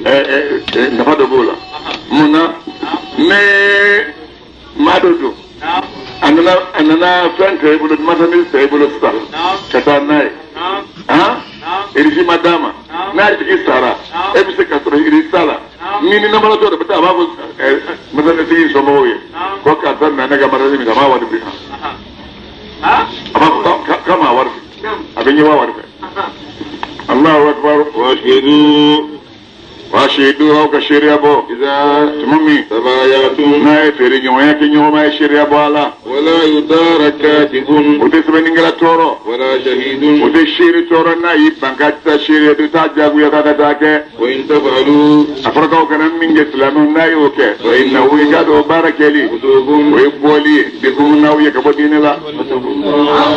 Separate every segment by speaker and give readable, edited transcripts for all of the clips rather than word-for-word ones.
Speaker 1: Nafa dɔ b'o la. Mun na? Ne maa dɔ don, a nana fɛn ta i bolo, marchandise ta i bolo sisan ka taa n'a ye, han, reçu ma d'a ma, n'a tigi sara, e bɛ se ka sɔrɔ reçu t'a la. Ni namaratɔ de bɛ taa, a b'a fɔ marchandise tigi somɔgɔw ye ko karisa nana ne ka marchandise minɛ, a m'a wari di. A b'a fɔ k'a m'a wari di, a bɛ ɲɛbɔ a wari fɛ. Allahu akbar.
Speaker 2: وأشهدوا.
Speaker 1: وأشهدوا, aw ka seereya bɔ.
Speaker 2: إذا
Speaker 1: Tuma min
Speaker 2: تبايعتم.
Speaker 1: n'a ye feere ɲɔgɔnya kɛ, ɲɔgɔn ma ye seereya bɔ a la.
Speaker 2: ولا يضار كاتب.
Speaker 1: O tɛ sɛbɛnnikɛla tɔɔrɔ.
Speaker 2: ولا شهيد.
Speaker 1: O tɛ seere tɔɔrɔ n'a y'i ban k'a tɛ taa seereya, to t'a jagoya k'a ka taa kɛ.
Speaker 2: وإن تفعلوا.
Speaker 1: A fɔra k'aw kana min kɛ, silamɛw, n'a y'o kɛ, فإنه, i k'a dɔn o baara kɛli,
Speaker 2: فسوق.
Speaker 1: o ye bɔli ye بكم, n'aw ye, ka bɔ diinɛ la.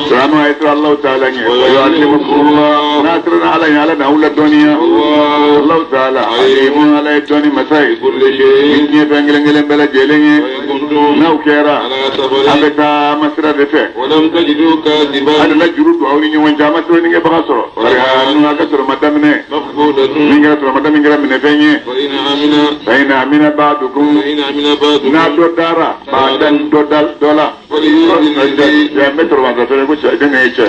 Speaker 1: Silamɛw, a ye siran Alahu taala ɲɛ. ويعلمكم الله, n'a siranna Ala ɲɛ, Ala n'aw la dɔnniya.
Speaker 2: والله
Speaker 1: Alahu taala عليم, Ala ye dɔnni masa ye
Speaker 2: بكل
Speaker 1: ni
Speaker 2: شيء.
Speaker 1: diɲɛ fɛn kelen kelen bɛɛ lajɛlen ye.
Speaker 2: وإن كنتم
Speaker 1: N'aw kɛra
Speaker 2: على
Speaker 1: an
Speaker 2: سفر
Speaker 1: bɛ taa masira de fɛ,
Speaker 2: ولم تجدوا كاتبا,
Speaker 1: a nana juru don aw ni ɲɔgɔn cɛ, a ma sɛbɛnnikɛbaga sɔrɔ, فرهان, a ka sɔrɔ daminɛ
Speaker 2: مقبوضة,
Speaker 1: min kɛra sɔrɔmada, min kɛra minɛfɛn ye.
Speaker 2: فإن أمن
Speaker 1: فإن أمن بعضكم,
Speaker 2: فإن أمن
Speaker 1: n'a
Speaker 2: بعضكم
Speaker 1: dɔ dara بعضا, dɔ da dɔ la,
Speaker 2: فليؤد الذي
Speaker 1: n bɛ sɔrɔmada fɛnɛ ko cɛ, ne ye cɛ,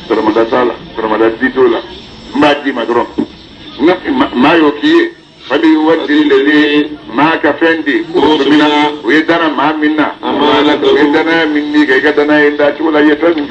Speaker 1: sɔrɔmada t'a la, sɔrɔmada di t'o la, n b'a d'i ma dɔrɔn. Maa y'o k'i ye, فليؤد الذي, maa ka fɛn di, اؤتمن, o ye dana maa min na,
Speaker 2: أمانته.
Speaker 1: o ye danaya min di kan, i ka danaya in da cogo la, i ye fɛn min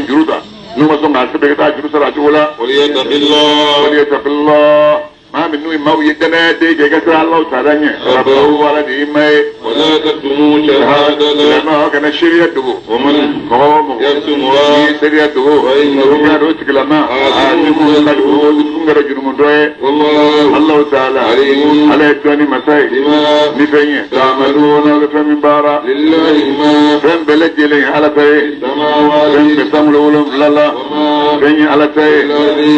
Speaker 1: juru ta, n'u ma sɔn k'a sɛbɛn, i ka taa juru sara a cogo la.
Speaker 2: وليتق الله.
Speaker 1: وليتق الله, maa min n'u ye maaw ye danaya den kɛ, i ka siran Alahu taala ɲɛ, ربه, Ala de y'i ma ye.
Speaker 2: ولا تكتموا الشهادة.
Speaker 1: Silamɛw, aw kana seereya dogo.
Speaker 2: ومن
Speaker 1: Mɔgɔ o mɔgɔ
Speaker 2: يكتمها
Speaker 1: n'i ye seereya dogo,
Speaker 2: فإنه
Speaker 1: i k'a dɔn o tigilama آثم قلبه, dusukun kɛra jurumutɔ ye.
Speaker 2: والله
Speaker 1: Alahu taala
Speaker 2: عليم
Speaker 1: Ala ye dɔnni masa ye
Speaker 2: بما
Speaker 1: ni fɛn ye, تعملون, aw bɛ fɛn min baara.
Speaker 2: لله ما
Speaker 1: Fɛn bɛɛ lajɛlen ye Ala ta ye.
Speaker 2: السماوات
Speaker 1: Fɛn bɛ sankolo 7 la,
Speaker 2: وما
Speaker 1: fɛn ye Ala ta ye.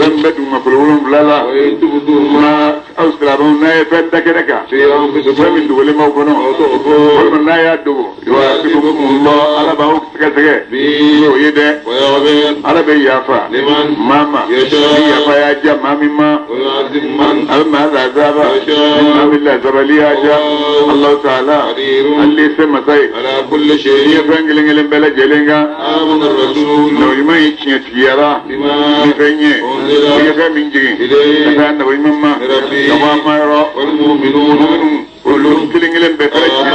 Speaker 1: Fɛn bɛ dugumakolo 7 la.
Speaker 2: وإن تبدوا ما
Speaker 1: Ma aw silamɛw, n'a ye fɛn da kɛnɛ kan,
Speaker 2: في
Speaker 1: fɛn
Speaker 2: أنفسكم
Speaker 1: min dogolen b'aw kɔnɔ,
Speaker 2: أو تخفوه,
Speaker 1: walima n'a y'a dogo, يحاسبكم الله, Ala b'aw sɛgɛsɛgɛ
Speaker 2: به
Speaker 1: o ye dɛ.
Speaker 2: ويغفر
Speaker 1: Ala bɛ yafa
Speaker 2: لمن
Speaker 1: maa ma
Speaker 2: يشاء
Speaker 1: ni yafa y'a diya maa min ma,
Speaker 2: ويعذب من
Speaker 1: a bɛ maa lazaba ni maa min lazabali y'a diya. Alahu taala
Speaker 2: قدير
Speaker 1: ale se masa ye
Speaker 2: على كل
Speaker 1: ni ye
Speaker 2: شيء.
Speaker 1: fɛn kelen kelen bɛɛ lajɛlen kan.
Speaker 2: آمن الرسول
Speaker 1: Nabi ɲuman ye tiɲɛtigiyara
Speaker 2: بما
Speaker 1: ni fɛn ye, o ye fɛn min jigin ka taa nabi ɲuman ma ka bɔ a ma yɔrɔ.
Speaker 2: والمؤمنون
Speaker 1: Minnu olu kelen kelen bɛɛ fɛnɛ tiɲɛ,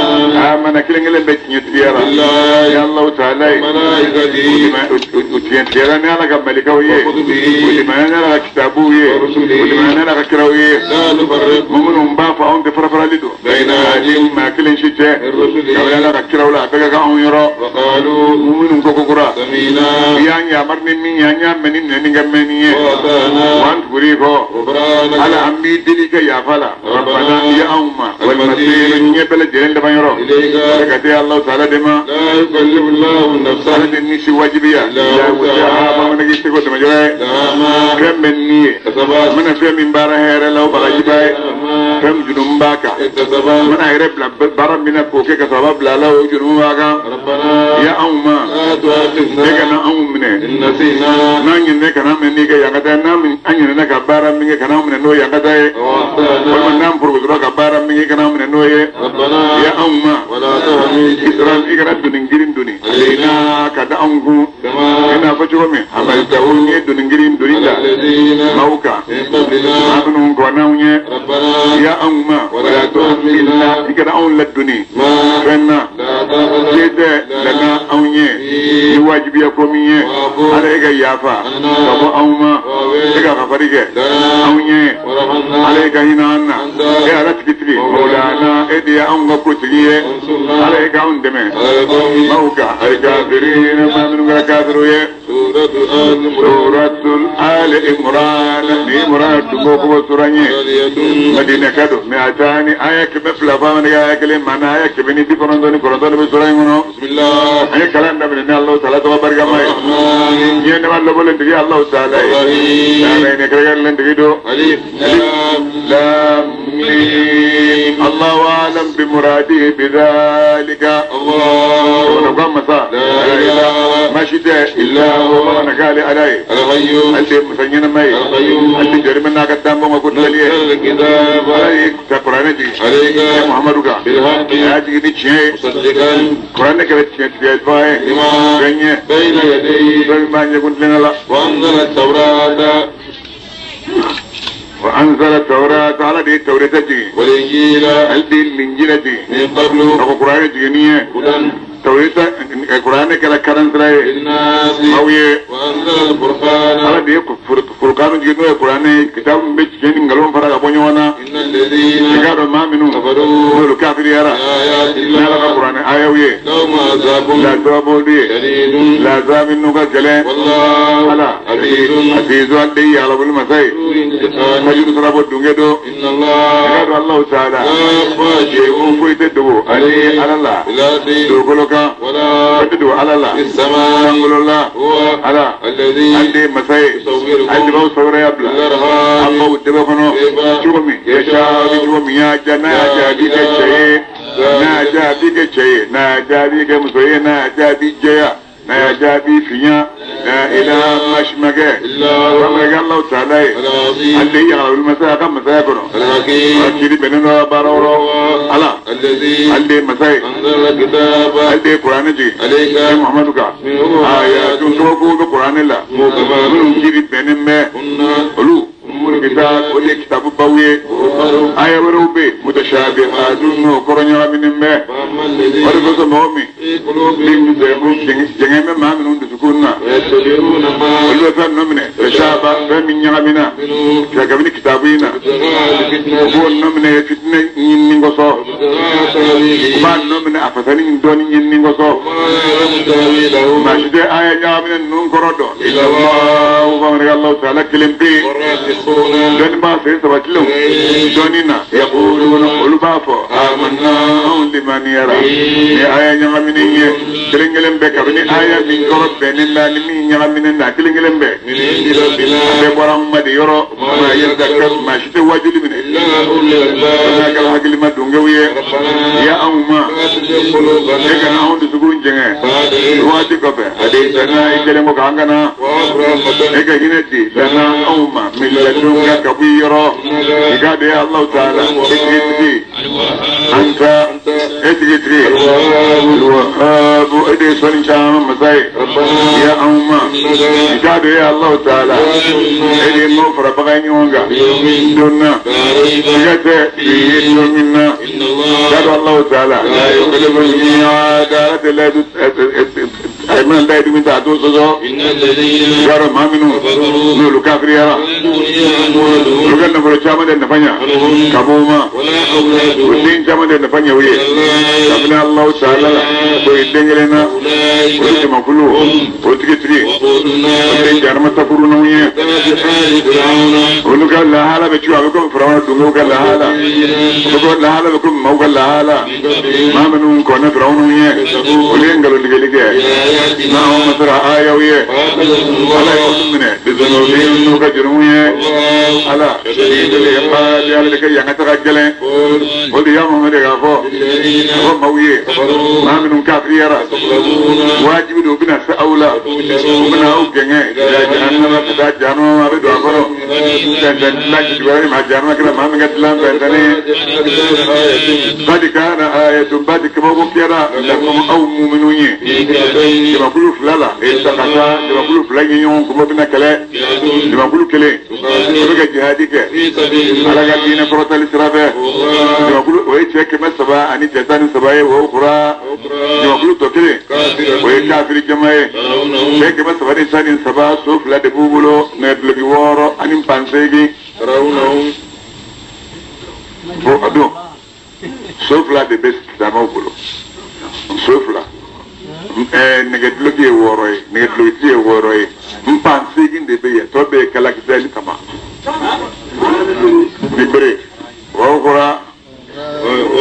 Speaker 1: amana, kelen kelen bɛɛ tiɲɛtigiyara
Speaker 2: بالله
Speaker 1: ni Alahu taala ye,
Speaker 2: وملائكته
Speaker 1: o tiɲɛtigiyara ni Ala ka malikaw ye, o
Speaker 2: وكتبه
Speaker 1: limaniya ni Ala ka kitabuw ye, o limaniya ni Ala ka kiraw ye.
Speaker 2: لا نفرق
Speaker 1: Minnu b'a fɔ anw tɛ farafarali don
Speaker 2: بين أحد
Speaker 1: maa kelen si cɛ
Speaker 2: من رسله.
Speaker 1: kabini Ala ka kiraw la, a bɛɛ ka kan anw yɔrɔ.
Speaker 2: وقالوا
Speaker 1: Minnu ko ko kura,
Speaker 2: سمعنا
Speaker 1: i y'an yamari ni min ye, an y'a mɛn ni nɛni ka mɛn ni ye,
Speaker 2: وأطعنا
Speaker 1: wa an tuguri kɔ.
Speaker 2: غفرانك
Speaker 1: Ala, an b'i deli ka yafa la. ربنا, ya anw ma, والمصير, ɲɛ bɛɛ lajɛlen laban yɔrɔ,
Speaker 2: إليك
Speaker 1: o ka di Alahu taala de ma.
Speaker 2: لا يكلف الله نفسا
Speaker 1: Ala de nisi wajibiya
Speaker 2: إلا
Speaker 1: وسعها, bamanan k'i seko damajɔ ye.
Speaker 2: لها ما
Speaker 1: Fɛn bɛ nin ye,
Speaker 2: كسبت
Speaker 1: mana fɛn min baara hɛrɛ la, o barajiba ye.
Speaker 2: ما
Speaker 1: Fɛn min jurumu b'a kan,
Speaker 2: اكتسبت,
Speaker 1: mana yɛrɛ bila baara min na k'o kɛ ka sɔrɔ a b'a bila a la, o jurumu b'a kan.
Speaker 2: ربنا
Speaker 1: Ya anw ma,
Speaker 2: لا
Speaker 1: e
Speaker 2: تؤاخذنا
Speaker 1: kana anw minɛ
Speaker 2: إن نسينا
Speaker 1: n'an ɲinɛ, kana minɛ n'i ka yankata ye. N'an an ɲinɛna ka baara min kɛ, kana anw minɛ n'o yankata ye,
Speaker 2: أو
Speaker 1: walima
Speaker 2: أخطأنا
Speaker 1: n'an forokotora ka baara min kɛ, kana anw minɛ n'o ye.
Speaker 2: ربنا
Speaker 1: Ya anw ma,
Speaker 2: ولا تحمل
Speaker 1: إصرا, i kana doni girin doni علينا, ka da anw kun,
Speaker 2: كما
Speaker 1: i n'a fɔ cogo min حملته, n'i ye doni girin doni
Speaker 2: على
Speaker 1: da
Speaker 2: الذين
Speaker 1: maaw kan
Speaker 2: من قبلنا
Speaker 1: maa minnu kɔnna anw ye.
Speaker 2: ربنا
Speaker 1: Ya anw ma, ولا تحملنا, i kana anw ladoni
Speaker 2: ما
Speaker 1: fɛn na
Speaker 2: لا طاقة
Speaker 1: se tɛ لنا, anw ye, ni wajibiya ko min ye. Ala, e ka yafa ka bɔ anw ma, e ka kafari kɛ anw ye.
Speaker 2: وارحمنا
Speaker 1: Ala, e ka hinɛ an na. E Ala tigitigi, مولانا, e de ye anw ka kotigi ye. Ala, e ka anw dɛmɛ
Speaker 2: على القوم
Speaker 1: maaw kan, الكافرين, maa minnu kɛra kafiru ye.
Speaker 2: سورة آل عمران.
Speaker 1: سورة آل عمران, ni Imran dungo ko sura ye.
Speaker 2: مدنية.
Speaker 1: Madina ka don, 200 aya 200 fo amana aya kelen mana aya 199 bɛ sura in kɔnɔ.
Speaker 2: بسم الله
Speaker 1: An ye kalan daminɛ ni Alahu taala tɔgɔ barikama ye,
Speaker 2: الرحمن
Speaker 1: diɲɛ nɛma lɔbɔlen tigi Alahu taala ye.
Speaker 2: الرحيم.
Speaker 1: Taala ye kɛrɛnkɛrɛnlen tigi don.
Speaker 2: ألف لام
Speaker 1: لام ميم, الله أعلم. muradi bidhalika.
Speaker 2: الله
Speaker 1: Ko masa
Speaker 2: لا إله
Speaker 1: ma si tɛ
Speaker 2: إلا هو
Speaker 1: bamanankan k'ale ala ye
Speaker 2: الحي
Speaker 1: ale ye masa ɲɛnama ye
Speaker 2: القيوم
Speaker 1: ale jɔlen n'a ka danbɔ ma ko tilali ye
Speaker 2: نزل الكتاب
Speaker 1: ala ye ka kuranɛ jigin
Speaker 2: عليك
Speaker 1: ye Muhamadu kan
Speaker 2: بالحق
Speaker 1: a y'a jigin ni tiɲɛ ye
Speaker 2: مصدقا
Speaker 1: kuranɛ kɛra tiɲɛtigiyabaga ye
Speaker 2: لما
Speaker 1: fɛn ye
Speaker 2: بين يديه
Speaker 1: fɛn min b'a ɲɛkun tilenna la
Speaker 2: وأنزل التوراة
Speaker 1: wa anzala tawrata ala de ye tawreta jigin
Speaker 2: والإنجيل
Speaker 1: ale de ye linjila jigin
Speaker 2: من قبل
Speaker 1: a ko kuranɛ jigin ni ye
Speaker 2: هدى
Speaker 1: tawreta kuranɛ kɛra karansira ye
Speaker 2: للناس
Speaker 1: aw ye
Speaker 2: وأنزل الفرقان
Speaker 1: ala de ye furukanu jigin n'o ye kuranɛ ye kitabu min bɛ tiɲɛ ni nkalon fara ka bɔ ɲɔgɔn na
Speaker 2: إن
Speaker 1: i
Speaker 2: الذين
Speaker 1: k'a dɔn maa minnu
Speaker 2: كفروا
Speaker 1: n'olu kafiriyara
Speaker 2: بآيات
Speaker 1: n'ala ka
Speaker 2: الله
Speaker 1: kuranɛ ayaw ye
Speaker 2: لهم عذاب
Speaker 1: lasababu ye
Speaker 2: شديد
Speaker 1: lasa minnu ka gɛlɛn
Speaker 2: والله
Speaker 1: ala
Speaker 2: عزيز
Speaker 1: azizu ale de ye alabolo masa ye
Speaker 2: ذو انتقام
Speaker 1: majuru sarabɔ dunge don
Speaker 2: إن
Speaker 1: i
Speaker 2: الله
Speaker 1: k'a dɔn Alahu taala
Speaker 2: لا يخفى شيء
Speaker 1: foyi tɛ dogo ale ye ala la
Speaker 2: في الأرض
Speaker 1: dugukolo kan
Speaker 2: ولا
Speaker 1: foyi tɛ dogo ala la
Speaker 2: في السماء
Speaker 1: sankolo la
Speaker 2: هو
Speaker 1: ala
Speaker 2: الذي
Speaker 1: ale de ye masa ye ale de
Speaker 2: يصوركم
Speaker 1: b'aw sawuraya
Speaker 2: في
Speaker 1: bila an
Speaker 2: الأرحام
Speaker 1: b'aw dɛbɛ kɔnɔ cogo min yasa bi cogo min y'a ja n'a y'a ja a b'i kɛ cɛ ye n'a y'a ja a b'i kɛ cɛ ye n'a y'a ja a b'i kɛ muso ye n'a y'a ja a b'i jɛya n'a y'a ja a b'i finya la ilaha masimakɛ
Speaker 2: إلا هو
Speaker 1: bamanan Alahu taala ye
Speaker 2: العظيم
Speaker 1: ale de ye yàrá masaya a ka masaya kɔnɔ a
Speaker 2: الحكيم
Speaker 1: kiri bɛnnen dɔ baara yɔrɔ
Speaker 2: هو
Speaker 1: ala
Speaker 2: الذي
Speaker 1: ale de ye masa ye
Speaker 2: أنزل الكتاب
Speaker 1: ale de ye kuranɛ jigin
Speaker 2: عليك
Speaker 1: ne Muhamadu kan
Speaker 2: منه
Speaker 1: aya
Speaker 2: آيات
Speaker 1: tun kabako bɛ kuranɛ la
Speaker 2: محكمات
Speaker 1: minnu kiri bɛnnen bɛ
Speaker 2: هن
Speaker 1: olu kita o de ye kitabu baw ye
Speaker 2: وأخر
Speaker 1: aya wɛrɛw bɛ yen mutashabihatun n'o kɔrɔ ɲagaminen bɛ
Speaker 2: فأما
Speaker 1: o de
Speaker 2: الذين
Speaker 1: kosɔn mɔgɔ min
Speaker 2: في
Speaker 1: min
Speaker 2: قلوبهم
Speaker 1: jɛngɛ bɛ maa minnu dusukun na
Speaker 2: ويتبعون ما
Speaker 1: olu bɛ fɛn ninnu minɛ tashaba fɛn min ɲagamina
Speaker 2: منه
Speaker 1: ka kabini kitabu in na
Speaker 2: ابتغاء
Speaker 1: u
Speaker 2: الفتنة
Speaker 1: b'o nɔ minɛ fitinɛ ɲinini kosɔn
Speaker 2: وابتغاء
Speaker 1: u
Speaker 2: تأويله
Speaker 1: b'a nɔ minɛ a fasani dɔɔni ɲinini kosɔn
Speaker 2: وما يعلم تأويله
Speaker 1: maa si tɛ aya ɲagamina ninnu kɔrɔ dɔn illallahu bamanan Alahu taala kelen pe yen
Speaker 2: والراسخون
Speaker 1: dɔnni b'a sen sabatilenw dɔnni na yaquluna olu b'a fɔ amanna anw limaniyara ni aya ɲagaminen ye kelen kelen bɛɛ kabini aya min kɔrɔ bɛnnen bɛ ni min ɲagaminen na kelen kelen bɛɛ
Speaker 2: من عند ربنا
Speaker 1: a bɛɛ bɔra anw ma de yɔrɔ maa yadhakkaru maa si tɛ wajuli minɛ
Speaker 2: إلا أولي
Speaker 1: n'a
Speaker 2: الألباب
Speaker 1: kɛra hakilima dunkew ye
Speaker 2: ربنا
Speaker 1: ya anw ma
Speaker 2: لا تزغ
Speaker 1: e
Speaker 2: قلوبنا
Speaker 1: kana anw dusukun jɛngɛ
Speaker 2: بعد إذ
Speaker 1: waati kɔfɛ hadaytana i kɛlen ko k'an kana
Speaker 2: وهب رحمة
Speaker 1: e ka hinɛ di lana anw ma min ladunka ka bɔ i yɔrɔ i k'a dɔn ya Alahu taala e tigi tigi anta e tigi tigi
Speaker 2: الوهاب
Speaker 1: alwahabu e de ye sɔnni caman masa ye
Speaker 2: ربنا
Speaker 1: ya anw ma
Speaker 2: إنك
Speaker 1: i k'a dɔn ya Alahu taala e de ye maaw fara bagan ɲɔgɔn kan
Speaker 2: بيوم
Speaker 1: don na
Speaker 2: لا ريب
Speaker 1: i ka tɛ i ye don min na
Speaker 2: إن الله
Speaker 1: k'a dɔn Alahu taala
Speaker 2: لا يخلف
Speaker 1: الميعاد ala tɛ layidu a mana layidu min ta a t'o sɔsɔ
Speaker 2: إن الذين
Speaker 1: i k'a dɔn maa minnu
Speaker 2: كفروا
Speaker 1: n'olu kafiriyara
Speaker 2: لا تغني أموالهم
Speaker 1: olu ka nafolo caman de nafa ɲa
Speaker 2: عنهم
Speaker 1: ka bɔ o ma
Speaker 2: ولا
Speaker 1: o
Speaker 2: أولادهم
Speaker 1: den caman de nafa ɲɛ u ye kabini Alahu taala la o ye den kelen na
Speaker 2: أولئك
Speaker 1: o jamakulu o tigitigi
Speaker 2: وقود
Speaker 1: o
Speaker 2: النار
Speaker 1: de jahanama takurunaw ye
Speaker 2: كما في حال فرعون
Speaker 1: olu ka lahala bɛ cogo a bɛ komi firawuna dunkew ka lahala o bɛ komi lahala bɛ komi maaw ka lahala maa minnu kɔnna firawunaw ye olu ye nkalontigɛli kɛ
Speaker 2: بآياتنا
Speaker 1: n'anw ma sera ayaw ye
Speaker 2: فأخذهم
Speaker 1: ala ye
Speaker 2: الله
Speaker 1: olu minɛ bizunubihim n'u ka jurumu ye
Speaker 2: الله
Speaker 1: ala shadidul iqabi ala de ka yanga ka gɛlɛn
Speaker 2: قل
Speaker 1: o de y'a Muhamadu k'a fɔ
Speaker 2: للذين
Speaker 1: a fɔ maaw ye
Speaker 2: كفروا
Speaker 1: maa minnu kafiriyara
Speaker 2: تقربون
Speaker 1: wajibi don u bɛna se aw la u bɛna aw gɛngɛ ila jahannama ka taa jahannama ma a bɛ don a kɔnɔ fɛntɛn dilan juguya ni maa jahannama kɛra maa min ka dilan fɛntɛnnen ye badi kana ayatun badi kabako kɛra lakum aw muminun ye
Speaker 2: في فئتين
Speaker 1: jamakulu fila la iltaqata jamakulu fila ye ɲɔgɔn kunbɛ bɛna kɛlɛ
Speaker 2: فئة
Speaker 1: jamakulu kelen o bɛ ka jihadi kɛ
Speaker 2: في سبيل
Speaker 1: ala
Speaker 2: الله
Speaker 1: ka diinɛ kɔrɔtali sira fɛ
Speaker 2: أخرى
Speaker 1: jamakulu o ye cɛ 300 ani cɛ 13 ye o kura
Speaker 2: أخرى
Speaker 1: jamakulu tɔ kelen o ye
Speaker 2: كافرة
Speaker 1: kafiri jama ye
Speaker 2: ترونهم
Speaker 1: cɛ 313 so fila de b'u bolo nɛgɛduloki 6 ani npan 8
Speaker 2: ترونهم
Speaker 1: fo a don so fila de bɛ silamɛw bolo so fila nɛgɛduloki ye 6 ye nɛgɛdulokitigi ye 6 ye npan 8 de bɛ yen tɔ bɛɛ ye kalakisɛ ni kama ni bere o kura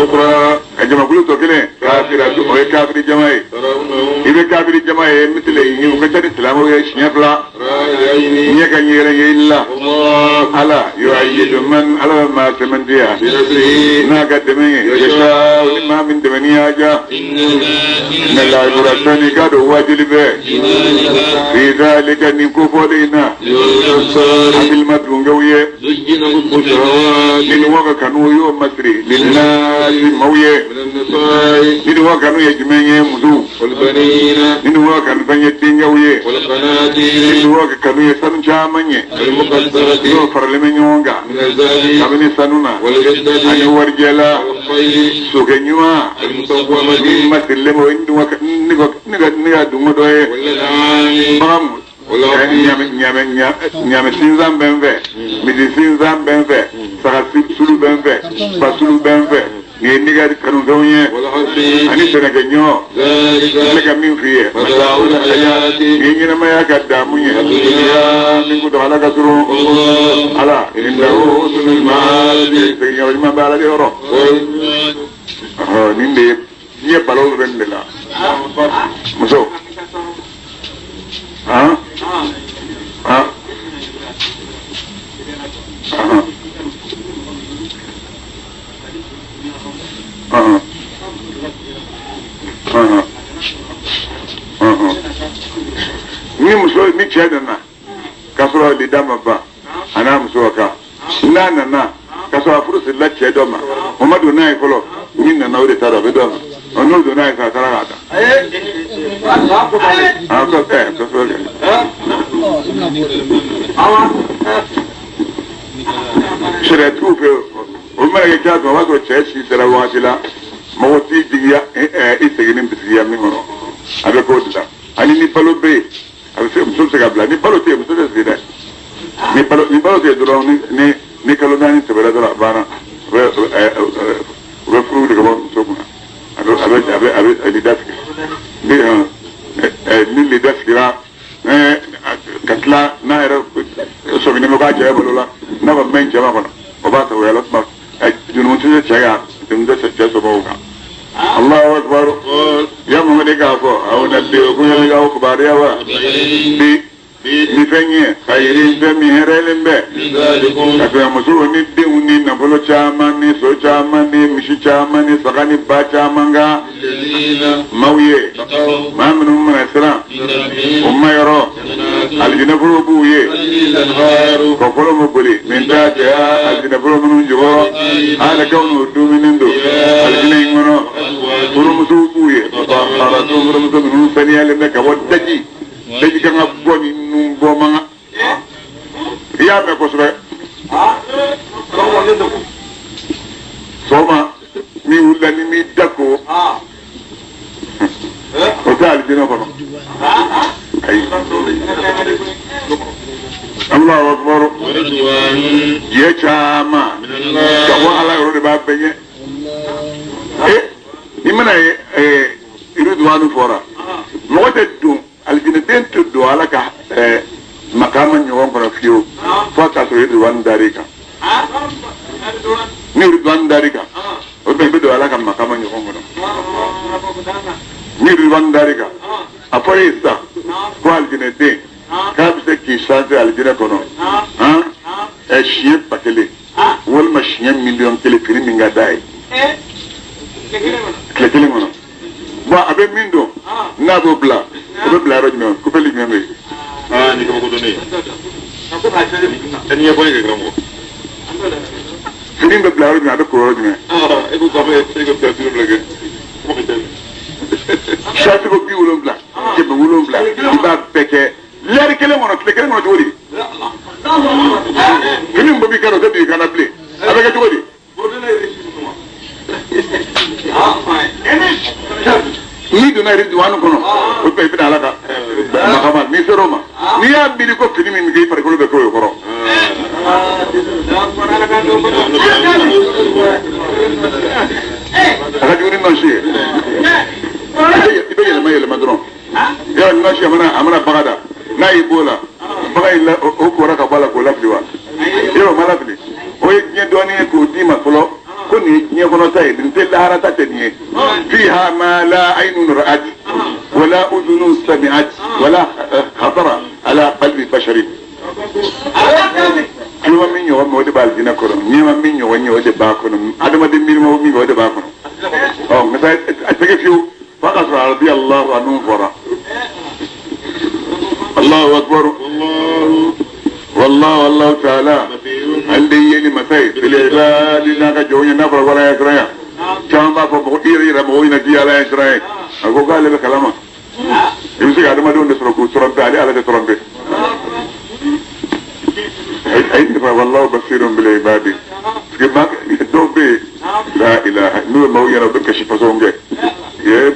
Speaker 2: أخرى
Speaker 1: a jamakulu tɔ kelen kafira o ye kafiri jama ye
Speaker 2: ترونهم
Speaker 1: i bɛ kafiri jama ye misile u ka ca ni silamɛw ye siɲɛ fila
Speaker 2: رأي العين
Speaker 1: ɲɛ ka ɲɛgɛn ye la
Speaker 2: الله
Speaker 1: ala yu'ayyidu man ala bɛ maa sɛmɛntiya n'a ka dɛmɛ ye yasha ni maa min dɛmɛni y'a diya inna lahi k'a dɔn waajuli bɛ fi zalika nin kofɔlen in na hakilima dunkew ye ni wa ka kanu y'o masiri linnasi maaw ye ni wa kanu ye jumɛn ye musow ni wa kanu fɛn ye denkɛw ye ni wa ka kanu ye sanu caman ye n'o faralen bɛ ɲɔgɔn kan kabini sanu na ani warijɛ la sokɛ ɲuman min masirilen bɛ ni ka dungo dɔ ye bagan ɲaamɛ sinsan bɛ n fɛ misi sinsan bɛ n fɛ saga sulu bɛ n fɛ ba sulu bɛ n fɛ nin ye ne ka kanufɛnw ye ani sɛnɛkɛ ɲɔ n bɛ ka min f'i ye nin ye ɲɛnamaya ka damu ye min kuntagala ka surun ala seginyɔrɔ ɲuman bɛ ala de yɔrɔ nin de ye diɲɛ balawu bɛ nin de la muso han han han han ni muso ni cɛ nana k'a sɔrɔ lida ma ban a n'a muso ka kan n'a nana k'a sɔrɔ a furu sirila cɛ dɔ ma o ma don n'a ye fɔlɔ min nana o de ta dɔn a bɛ dɔ ma n'o donna n'a ye sa a taara k'a ta a ko ɛ kosɛbɛ kɛ sariyatigiw fɛ o mana kɛ cogo o b'a sɔrɔ cɛ si sera wagati la mɔgɔ t'i jigiya i seginni bisigiya min kɔnɔ a bɛ k'o de la ani ni balo bɛ yen a bɛ se muso bɛ se ka bila ni balo tɛ yen muso tɛ sigi dɛ ni balo ni balo tɛ yen dɔrɔn ni ni kalo naani tɛmɛna dɔrɔn a banna u bɛ u bɛ furu de ka bɔ muso kunna a bɛ a bɛ a bɛ a bɛ lida sigi ni ni lida sigira ka tila n'a yɛrɛ sɔminen bɛ k'a cɛ balo la n'a ma mɛn cɛ ma kɔnɔ o b'a sagoya la tuma jurumu tɛ se cɛ kan jurumu tɛ cɛ somɔgɔw kan Allahu akbar ya Muhammad k'a fɔ aw na bi ko yɛrɛ k'aw kibaruya wa bi ni fɛn ye khayrin fɛn min hɛrɛlen bɛ ka tɛmɛ musow ni denw ni nafolo caman ni so caman ni misi caman ni saga ni ba caman kan maaw ye maa minnu mana siran o ma yɔrɔ alijinɛforo b'u ye kɔfɔlɔ bɛ boli min tahtiha alijinɛforo minnu jukɔrɔ alakaw n'o dumuni don alijinɛ in kɔnɔ furumusow b'u ye furumuso minnu saniyalen bɛ ka bɔ daji daji kan ka bɔ ni nun bɔ man kan i y'a mɛn kosɛbɛ sɔgɔma n'i wulila ni m'i da ko o tɛ alijinɛ kɔnɔ ayi Allahu akbar diɲɛ caman ka bɔ ala yɔrɔ de b'a bɛɛ ɲɛ n'i mana ye iriduwanu fɔra mɔgɔ tɛ don alijinɛden tɛ don ala ka makama ɲɔgɔn kɔnɔ fiyewu fo k'a sɔrɔ iriduwanu dar'i kan ni iriduwanu dar'i kan o bɛɛ bɛ don ala ka makama ɲɔgɔn kɔnɔ ni iriduwanu dar'i kan a fɔra ye sisan ko alijinɛden k'a bɛ se k'i sanse alijinɛ kɔnɔ siɲɛ 1000 walima siɲɛ 1,000,000 fini min ka d'a ye tile kelen kɔnɔ bon a bɛ min dɔn n'a b'o bila o bɛ bila yɔrɔ jumɛn kupeli jumɛn bɛ yen.
Speaker 2: Aa ni kabako don ne ye. Ɛ ni ɲɛfɔli kɛ karamɔgɔ.
Speaker 1: Fini bɛ bila yɔrɔ jumɛn a bɛ ko yɔrɔ jumɛn.
Speaker 2: E ko k'a fɔ e ko bila fini bila kɛ. Kuma ka ca.
Speaker 1: Sarati ko 70 700 i b'a bɛɛ kɛ lɛri kelen kɔnɔ tile kelen kɔnɔ cogo di. Fini min bɛ b'i kan na o tɛ don i kan na bilen a bɛ kɛ cogo di. N'i donna iriduwanu kɔnɔ o tuma i bɛna ala ka makama n'i sera o ma n'i y'a miiri ko fini min bɛ kɛ i farikolo bɛ k'o ye kɔrɔ. A ka jugu ni nɔsi ye i bɛ yɛlɛma yɛlɛma dɔrɔn yala nɔsi a mana baga da n'a y'i b'o la baga in o kora ka bɔ a la k'o lafili wa yɔrɔ o ma lafili o ye diɲɛ dɔɔnin ye k'o d'i ma fɔlɔ ko nin ye diɲɛ kɔnɔ ta ye nin tɛ lahara ta tɛ nin ye fiha ma la aynun ra'at wala udhunun sami'at wala khatara ala qalbi basharin tuloma min ɲɔgɔn ɲɔgɔn mɛn, o de b'a alijinɛ kɔnɔ. Ɲɛma min ɲɔgɔn ye, o de b'a kɔnɔ. Adamaden miirima min o de b'a kɔnɔ. Ɔ nka a tɛ kɛ fiyewu f'a ka sɔrɔ radiyallahu anhu fɔra. Allahu akbar. Wallahu Allahu ta'ala. Ale de ye masa ye. Bil ibadi n'a ka jɔnw ye n'a fɔra ko Ala ɲɛ siran ya. Caman b'a fɔ mɔgɔ i yɛrɛ yɛrɛ mɔgɔw ɲɛna k'i ye Ala ɲɛ siran ye. A ko k'ale bɛ kalama. I bɛ se ka adamadenw de sɔrɔ k'u tromper, ale Ala tɛ tromper. Ayi ne fa wallahu basirun bil ibadi. Parce que maa dɔw bɛ yen la ilaha n'u bɛ maaw ɲɛna u bɛ kasi fasɔn kɛ. Yee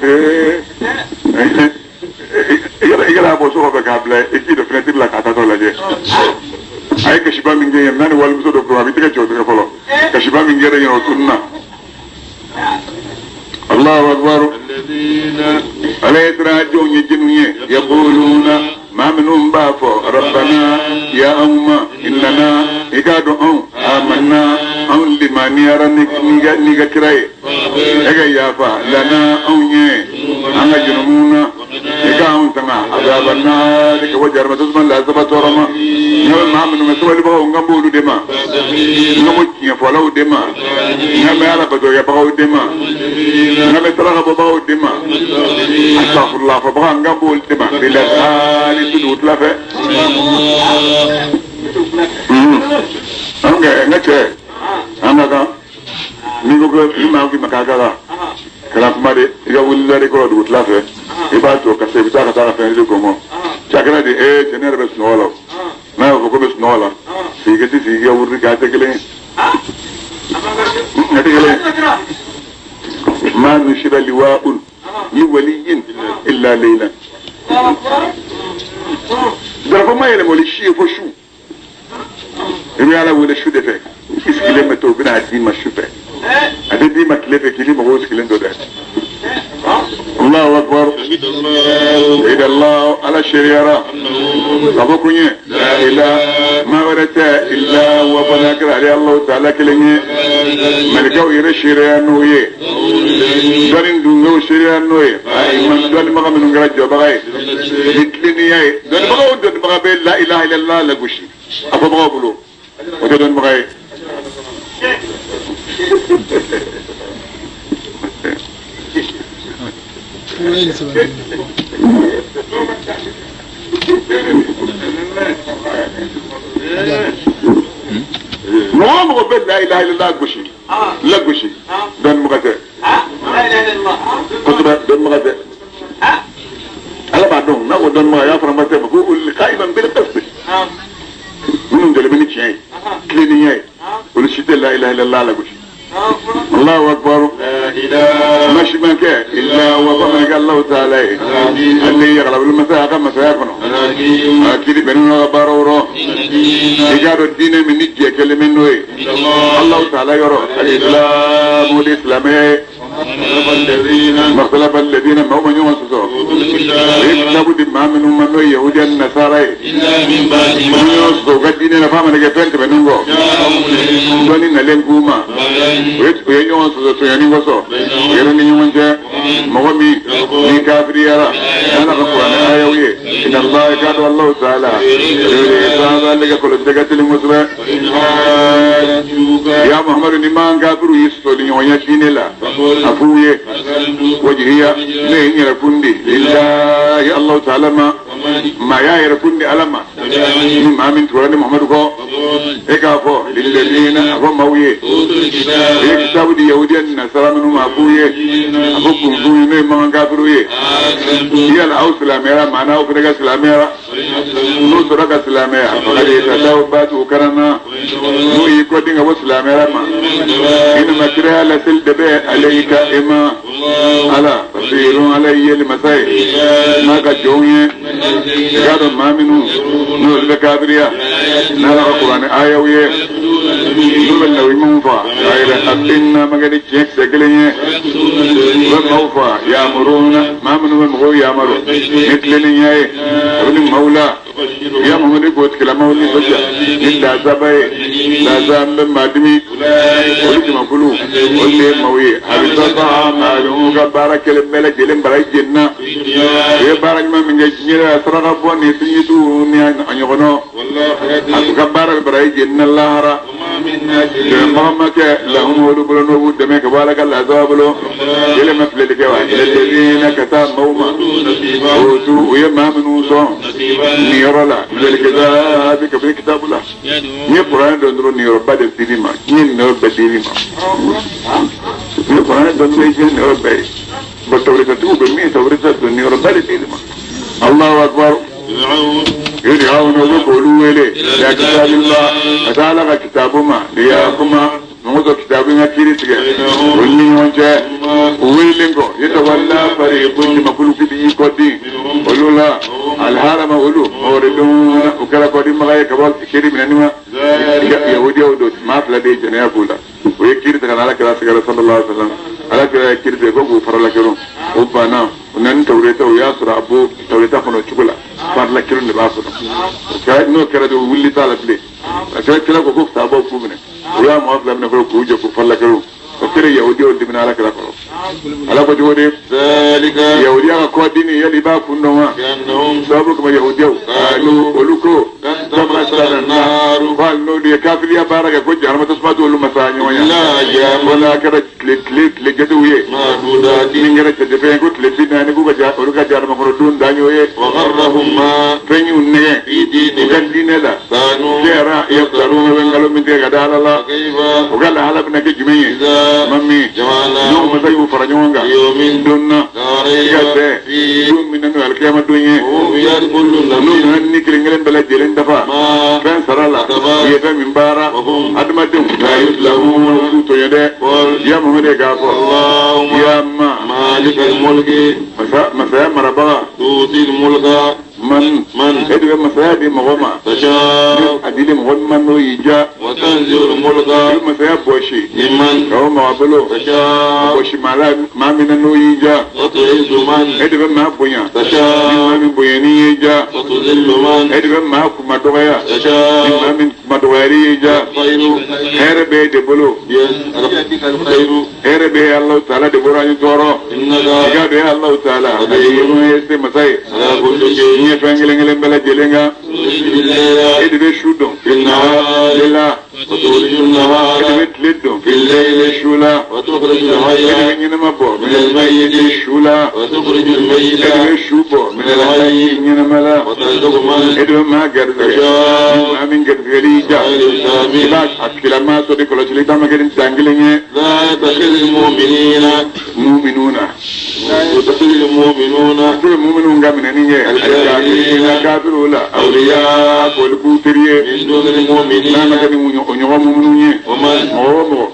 Speaker 1: i kana bɔ so kɔfɛ k'a bila i k'i don fenêtre la k'a taatɔ lajɛ. A ye kasiba min kɛ yen n'a ni walimuso dɔ kuma a b'i tɛgɛ cɛ o tɛgɛ fɔlɔ. Kasiba min kɛra yen o tununna. Allahu akbar. Ala ye siran jɔnw ye jɛnw ye. Yaquluna maa minnu b'a fɔ rabbana ya anw ma innana i k'a dɔn anw amanna anw limaniyara n'i ka kira ye. E ka yafa lana anw ye an ka jurumu na. I ka anw tanga azaba naari ka bɔ jahanama tasuma la azaba tɔɔrɔ ma. N ka maa minnu bɛ sabalibagaw n kan b'olu de ma. N kan bɛ tiɲɛfɔlaw de ma. N kan bɛ ala batokɛbagaw de ma. N kan bɛ saraka bɔbagaw de ma. Asafurula fɔbaga n kan b'olu de ma. Bilasali su dugutila fɛ. An kɛ n ka cɛ an ka kan n'i ko ko ni maa k'i ma k'a ka kan kana kuma de i ka wuli lɛri kɔrɔ dugutila fɛ i b'a to ka se i bɛ taa ka taa ka fɛn di kɔngɔ cakɛla de ee cɛ ne yɛrɛ bɛ sunɔgɔ la n'a y'a fɔ ko bɛ sunɔgɔ la sigi ka ti sigi i ka wurudi kɛ a tɛ kelen ye a tɛ kelen ye ma nushira liwa'un li waliyin illa laylan darapo ma yɛlɛma olu si ye fo su. I bɛ ala wele su de fɛ i sigilen bɛ to u bɛna a d'i ma su fɛ a tɛ d'i ma tile fɛ k'i ni mɔgɔw sigilen to dɛ. Allahu akbar. Shahida ala seereyara ka fɔ ko n ye la ilaha maa wɛrɛ tɛ illa huwa fo n'a kɛra ale Alahu taala kelen ye. Mɛlɛkɛw yɛrɛ seereya n'o ye. Dɔnni dungew seereya n'o ye. Ayi dɔnnibaga minnu kɛra jɔbaga ye ni tilennenya ye. Dɔnnibaga o dɔnnibaga bɛ la ilaha illallah lagosi a fɔbagaw bolo o tɛ dɔnnibaga ye. Mɔgɔ o mɔgɔ bɛ la ilaha illallah gosi lagosi dɔnnibaga tɛ kosɛbɛ dɔnnibaga tɛ. Ala b'a dɔn n'a ko dɔnnibaga y'a fɔra ma tɛ ko qa'iman bil qist minnu jɔlen bɛ ni tiɲɛ ye tilennenya ye olu si tɛ la ilaha illallah lagosi. Allahu akbar. Masi ma kɛ illa huwa f'a mana kɛ Alahu taala ye. Ale ye yagalabolo masa a ka masaya kɔnɔ. A kiri bɛnnen don a ka baaraw rɔ. I k'a dɔn diinɛ min ni jɛ kɛlen bɛ n'o ye. Alahu taala yɔrɔ al-islamu de silamɛya ye. Makhtalafa alladhina maaw ma ɲɔgɔn sɔsɔ. U ye kitabu di maa minnu ma n'o ye yahudiya ni nasara ye. U ma ɲɔgɔn sɔsɔ u ka diinɛ la f'a mana kɛ fɛn tɛmɛnen kɔ. Dɔnni nalen k'u ma. U ye ɲɔgɔn sɔsɔ sonyani kosɔn. U yɛrɛ ni ɲɔgɔn cɛ. Mɔgɔ min n'i kafiriyara n'Ala ka kuranɛ ayaw ye. Inna Allah k'a dɔn Alahu taala. Ale ka kɔlɔsi ka teli kosɛbɛ. Ya Muhammadu ni maa kafiriw y'i sɔsɔli ɲɔgɔnya diinɛ la a f'u ye wajihiya ne ye n yɛrɛ kun di lillahi Alahu taala ma maa y'a yɛrɛ kun di Ala ma ni maa min tugura ne Muhammadu kɔ e k'a fɔ lilladina a fɔ maaw ye i ye kitabu di yahudiya ni nasara minnu ma a f'u ye a fɔ kunfin ye n'o ye makan kafiriw ye yala aw silamɛyara maa n'aw fana ka silamɛyara n'u sɔrɔ ka silamɛya faqad ihtadaw b'a t'u karanna n'u y'i kɔdin ka bɔ silamɛya ma inama kiraya laseli de bɛ alayka e ma ala basirun ala ye yeli masa ye n'a ka jɔnw ye i k'a dɔn maa minnu n'olu bɛ kafiriya n'ala ka kuranɛ ayaw ye n'u bɛ lawiɲumanw fa ghayra haqqin n'a ma kɛ ni tiɲɛ kisɛ kelen ye u bɛ maaw fa yamuruna maa minnu bɛ mɔgɔw yamaru ni tilennenya ye a bɛ ni maaw la ya Muhammadu k'o tigilamaw nisɔndiya ni lazaba ye laza n bɛ maa dimi olu jamakulu olu de ye maaw ye a bɛ sɔrɔ maalumu ka baara kɛlen bɛɛ lajɛlen baraji jenina u ye baara ɲuman min kɛ diɲɛ la saraka bɔ ni sinjitu ni a ɲɔgɔnnaw a ka baara bɛ baraji jenina lahara. Dɛmɛbaga ma kɛ lahum olu bolo n'o b'u dɛmɛ ka bɔ Ala ka lazaba bolo. Yɛlɛ ma filɛli kɛ wa lilladina ka taa maaw ma utu u ye maa minnu sɔn niyɔrɔ la minal kitabi kabini kitabu la. N'i ye kuranɛ dɔn dɔrɔn niyɔrɔba de dir'i ma, diɲɛ niyɔrɔ bɛɛ dir'i ma. N'i ye kuranɛ dɔn dɔrɔn i diɲɛ niyɔrɔ bɛɛ ye. Bon tawuretatigiw bɛ min ye tawureta dɔn niyɔrɔba de dir'i ma. Allahu akbar. Yud'awna u bɛ k'olu wele ila kitabillah ka taa Ala ka kitabu ma liyahkuma mɔgɔ ka kitabu in ka kiiri tigɛ olu ni ɲɔgɔn cɛ u welelen kɔ yatawalla fariqun jamakulu kelen y'i kɔ di olu la alhalama olu mu'ridun u kɛra kɔdimaga ye ka bɔ kiiri minɛni ma yahudiyaw don maa fila de ye jɛnɛya k'u la u ye kiiri ta ka na ala kira sɛgɛrɛ sallallahu alaihi wasallam ala kira ye kiiri tigɛ ko k'u farala kelen o banna u nana ni tawureta u y'a sɔrɔ a b'o tawureta kɔnɔ o cogo la farila kelen de b'a kɔnɔ n'o kɛra de u wulili t'a la bilen a kɛra kira ko ko sahabaw k'u minɛ u y'a maa fila minɛ fɔlɔ k'u jɔ k'u farila kelen o kɛra yahudiyaw dimina ala kira kɔrɔ ala ko cogo di yahudiya ka kɔdimi yali i b'a kun dɔn wa sababu kama yahudiyaw olu ko ko hali n'olu ye kafiriya baara kɛ ko jahanama tasuma t'olu masa ɲɔgɔn ya ko n'a kɛra tile tile tile jatew ye min kɛra jatefɛn ye ko tile 40 k'u ka olu ka jahanama kɔnɔ don dan y'o ye fɛn y'u nɛgɛn u ka diinɛ la kɛra yaftaruna bɛ nkalon min tigɛ ka da ala la o ka lahala bɛna kɛ jumɛn ye ma min n'o masa y'u fara ɲɔgɔn kan don na i ka bɛn don min na n'o ye alikiyama don ye n'u nana ni kelen kelen bɛɛ lajɛlen dafa fɛn sara la u ye fɛn min baara adamadenw la yuzlamuna k'u tɔɲɔ dɛ ya Muhamadu k'a fɔ ya ma masaya marabaga man man e de bɛ masaya di mɔgɔ ma a dili mɔgɔ min ma n'o y'i diya i bɛ masaya bɔsi ka bɔ mɔgɔ bolo bɔsi maa la maa min na n'o y'i diya e de bɛ maa bonya ni maa min bonyani y'i diya e de bɛ maa kuma dɔgɔya ni maa min kuma dɔgɔyali y'i diya hɛrɛ bɛ e de bolo hɛrɛ bɛ Alahu taala de bolo ani tɔɔrɔ i k'a dɔn e Alahu taala a ye ye se masa ye n ye fɛn kelen kelen bɛɛ lajɛlen kan e de bɛ su don tile la e de bɛ tile don su la e de bɛ ɲɛnama bɔ su la e de bɛ su bɔ ɲɛnama la e de bɛ maa garisɛgɛ maa min garisɛgɛli y'i diya i b'a a tigilamaa sɔrɔ i kɔlɔsili ta ma kɛ ni dan kelen ye muminuna se muminun ka minɛni kɛ alikafirina kafiriw la awliya k'olu k'u teri ye n'a ma kɛ ni o ɲɔgɔn muminu ye mɔgɔ o mɔgɔ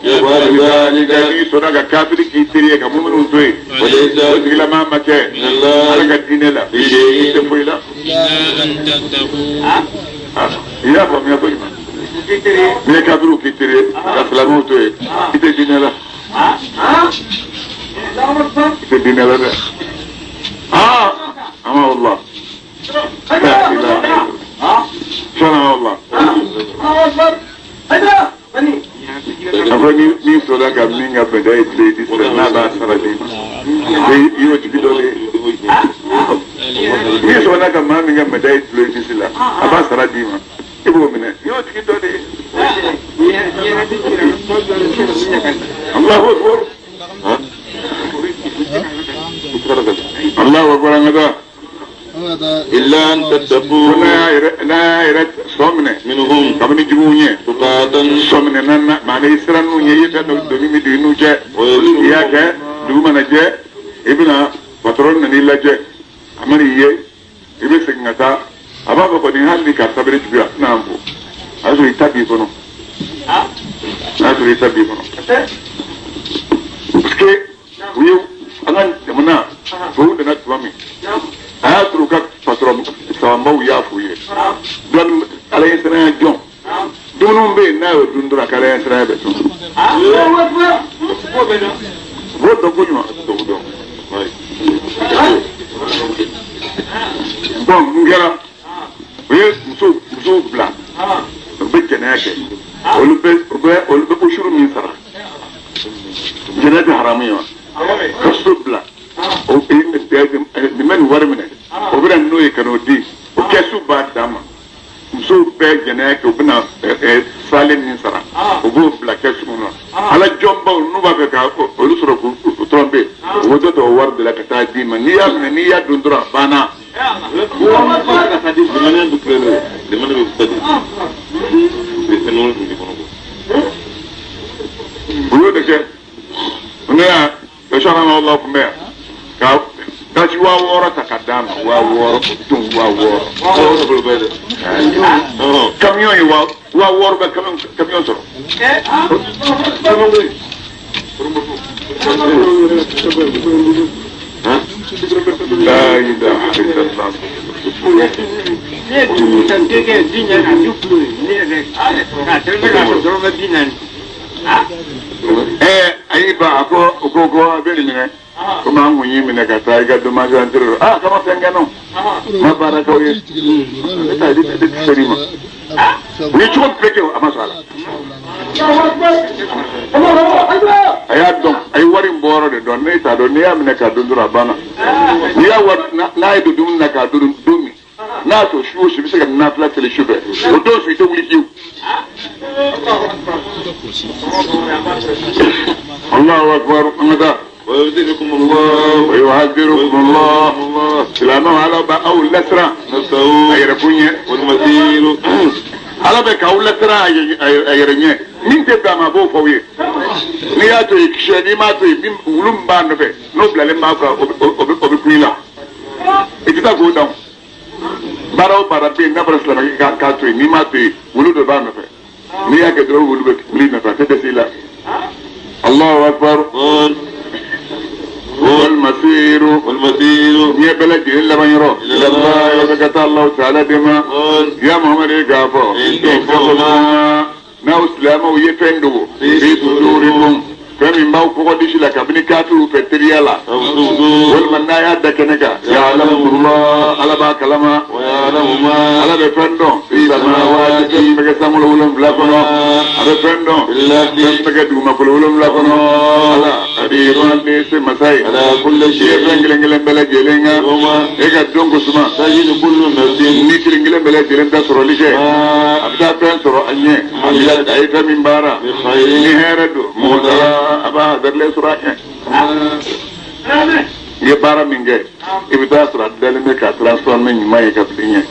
Speaker 1: n'i sɔnna ka kafiri k'i teri ye ka muminu to yen o tigilamaa ma kɛ ala ka diinɛ la i tɛ foyi la i y'a faamuya ko ɲuman n'i ye kafiriw k'i teri ye ka silamɛw to yen i tɛ diinɛ la i tɛ diinɛ la dɛ ama wallah la ilaha illallah sala wallah a ko ni n'i sɔnna ka min ka bɛnda ye tile di sira n'a b'a sara d'i ma i y'o tigi dɔ de ye n'i sɔnna ka maa min ka bɛnda ye tile di la a b'a sara d'i ma i b'o minɛ i y'o tigi dɔ de ye Allahu akbar Allahu akbar an ka taa
Speaker 2: illa an tattaqu
Speaker 1: ko n'a y'a yɛrɛ sɔn minɛ
Speaker 2: minhum
Speaker 1: kabini juguw ɲɛ
Speaker 2: tuqatan
Speaker 1: sɔn minɛ na maana i siran n'u ɲɛ i ye fɛn dɔ doni min don i n'u cɛ i y'a kɛ dugu mana jɛ i bɛna patɔrɔn nan'i lajɛ a mana i ye i bɛ segin ka taa a b'a fɔ kɔni hali ni karisa bɛ ne juguya n'an fo a y'a sɔrɔ i ta b'i kɔnɔ a y'a sɔrɔ i ta b'i kɔnɔ parce que u ye an ka jamana tubabuw nana tuma min a y'a sɔrɔ u ka patɔrɔn sabanbaw y'a f'u ye dɔɔni ala ye siranya jɔn dumuni bɛ yen n'a y'o dun dɔrɔn a ka ala ye siranya bɛ tun b'o dɔn ko ɲuman bon mun kɛra u ye musow bila u bɛ jɛnɛya kɛ olu bɛ u bɛ olu bɛ usuru min sara jɛnɛya tɛ haramu ye wa ka so bila o nin bɛ nin wari minɛ o bɛ na n'o ye ka n'o di o kɛsu b'a dan ma musow bɛɛ jɛnɛya kɛ u bɛna salen min sara Ala jɔnbaw n'u b'a fɛ ka olu sɔrɔ k'u tromper, u bɛ dɔ ta o wari de la ka taa d'i ma. N'i y'a minɛ, n'i y'a dun dɔrɔn, a banna.
Speaker 2: Limaniya bɛ filɛ nin ye, limaniya bɛ fisa de. Fɛn wɛrɛ tun tɛ kɔnɔ bɔ.
Speaker 1: U y'o de kɛ. Ne y'a sɔrɔ ala tun bɛ yan ka kasi 6000 ta ka d'a ma, 6000 don, 6000.
Speaker 2: Wɔɔrɔ nafolo bɛɛ dɛ.
Speaker 1: Camion ye 6000 bɛ camion sɔrɔ.
Speaker 2: Caman bɛ yen.
Speaker 1: La ilaha illallah.
Speaker 3: Ne ye dugu san denkɛ 40 a du kulo ye ne yɛrɛ k'a tɛrɛmɛ k'a sɔrɔ dɔrɔmɛ 40.
Speaker 1: Ayi ba, a ko o ko a bɛ nin minɛ komi an kun y'i minɛ ka taa i ka dommage intérêt. Ah, kama fɛn kɛ nɔ ma baara k'aw ye, ne ta ne tɛ seri ma. U ye cogo bɛɛ kɛ, a ma sɔn a la. A y'a dɔn, a ye wari in bɔ yɔrɔ de dɔn. Ne t'a dɔn, n'i y'a minɛ k'a dun dɔrɔn, a banna. N'i y'a wari n'a ye don dumuni na k'a dun don min n'a y'a sɔrɔ su o su i bɛ se ka nafila seli su fɛ, o don su i tɛ wuli fiyewu. Allahu akbar, an ka taa.
Speaker 2: ويحذركم الله.
Speaker 1: ويحذركم الله. Silamɛw, Ala b'aw lasiran
Speaker 2: نفسه
Speaker 1: a yɛrɛ kun ɲɛ.
Speaker 2: والمسير.
Speaker 1: Ala bɛ k'aw lasiran a yɛrɛ ɲɛ. Min tɛ bɛn a ma, a b'o fɔ aw ye. N'i y'a to yen kisɛ, n'i m'a to yen, min wulu min b'a nɔfɛ n'o bilalen b'a kan, o bɛ kun i la, i tɛ taa k'o dan. Baara o baara bɛ yen n'a fɔra silamɛ k'a to yen, n'i m'a to yen, wulu dɔ b'a nɔfɛ. N'i y'a kɛ dɔrɔn, wulu bɛ wuli nɔfɛ, a tɛ dɛsɛ i la. Allahu akbar. والمسير.
Speaker 2: والمسير.
Speaker 1: Ɲɛ bɛɛ lajɛlen laban yɔrɔ إلى الله, ka taa Allahu ta'ala de ma. Ya Muhammad, k'a fɔ n'aw silamɛw ye fɛn dogo في صدوركم, fɛn min b'aw kɔgɔ disi la kabini kafiriw fɛ teriya la,
Speaker 2: أو تبدوه,
Speaker 1: walima n'a y'a da kɛnɛ kan, يعلمه الله, Ala b'a kalama.
Speaker 2: ويعلم ما
Speaker 1: Ala bɛ fɛn dɔn في السماوات, fɛn bɛ kɛ sankolo wolonwula kɔnɔ. A bɛ fɛn dɔn fɛn bɛ kɛ dugumakolo wolonwula kɔnɔ. Ala قدير, ale se masa ye.
Speaker 2: على كل
Speaker 1: I ye
Speaker 2: شيء
Speaker 1: fɛn kelen kelen bɛɛ lajɛlen kan.
Speaker 2: يوم
Speaker 1: E ka don ko suma
Speaker 2: تجد كل نفس
Speaker 1: ni kelen kelen bɛɛ lajɛlen ta sɔrɔli kɛ,
Speaker 2: ما
Speaker 1: a bɛ taa fɛn sɔrɔ a ɲɛ, a ye fɛn min baara ni
Speaker 2: بخير
Speaker 1: hɛrɛ don mɔgɔ taara, a b'a hadarilen sɔrɔ a ɲɛ. I ye baara min kɛ, i bɛ taa sɔrɔ a dalen bɛ k'a transformer ɲuman ye ka bila i ɲɛ.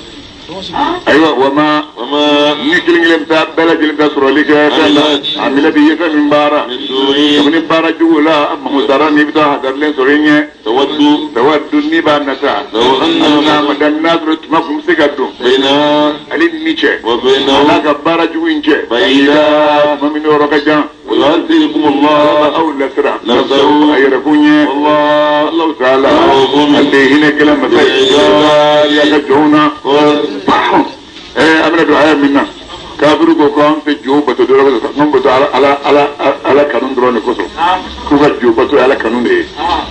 Speaker 1: Ayiwa, وما
Speaker 2: وما
Speaker 1: ni kelen kelen bɛ taa bɛɛ lajɛlen ta sɔrɔli kɛ fɛn na عملت, i ye fɛn min baara
Speaker 2: من سوء,
Speaker 1: kabini baara jugu la, محضرا, n'i bɛ taa hadarilen sɔrɔ i ɲɛ.
Speaker 2: تود
Speaker 1: تود, n'i b'a nata,
Speaker 2: لو أن
Speaker 1: n'a ma dan n'a sɔrɔ tuma kun bɛ se ka don
Speaker 2: بينها
Speaker 1: ale ni cɛ a
Speaker 2: وبينه
Speaker 1: n'a ka baara jugu in cɛ
Speaker 2: بعيدا.
Speaker 1: Tuma min yɔrɔ ka jan.
Speaker 2: ويحذركم الله
Speaker 1: Aw lasira
Speaker 2: نفسه
Speaker 1: a yɛrɛ kun ɲɛ.
Speaker 2: والله
Speaker 1: Allahu ta'ala, ale hinɛ kɛlɛ masa ye ya ka jɔnw na.
Speaker 2: قال
Speaker 1: An bɛna don aya min na, kafiru ko ko an tɛ jo bato dɔrɔn kosɔn, an bato Ala, Ala, Ala, Ala kanu dɔrɔn de kosɔn, k'u ka jo bato ye Ala kanu de ye.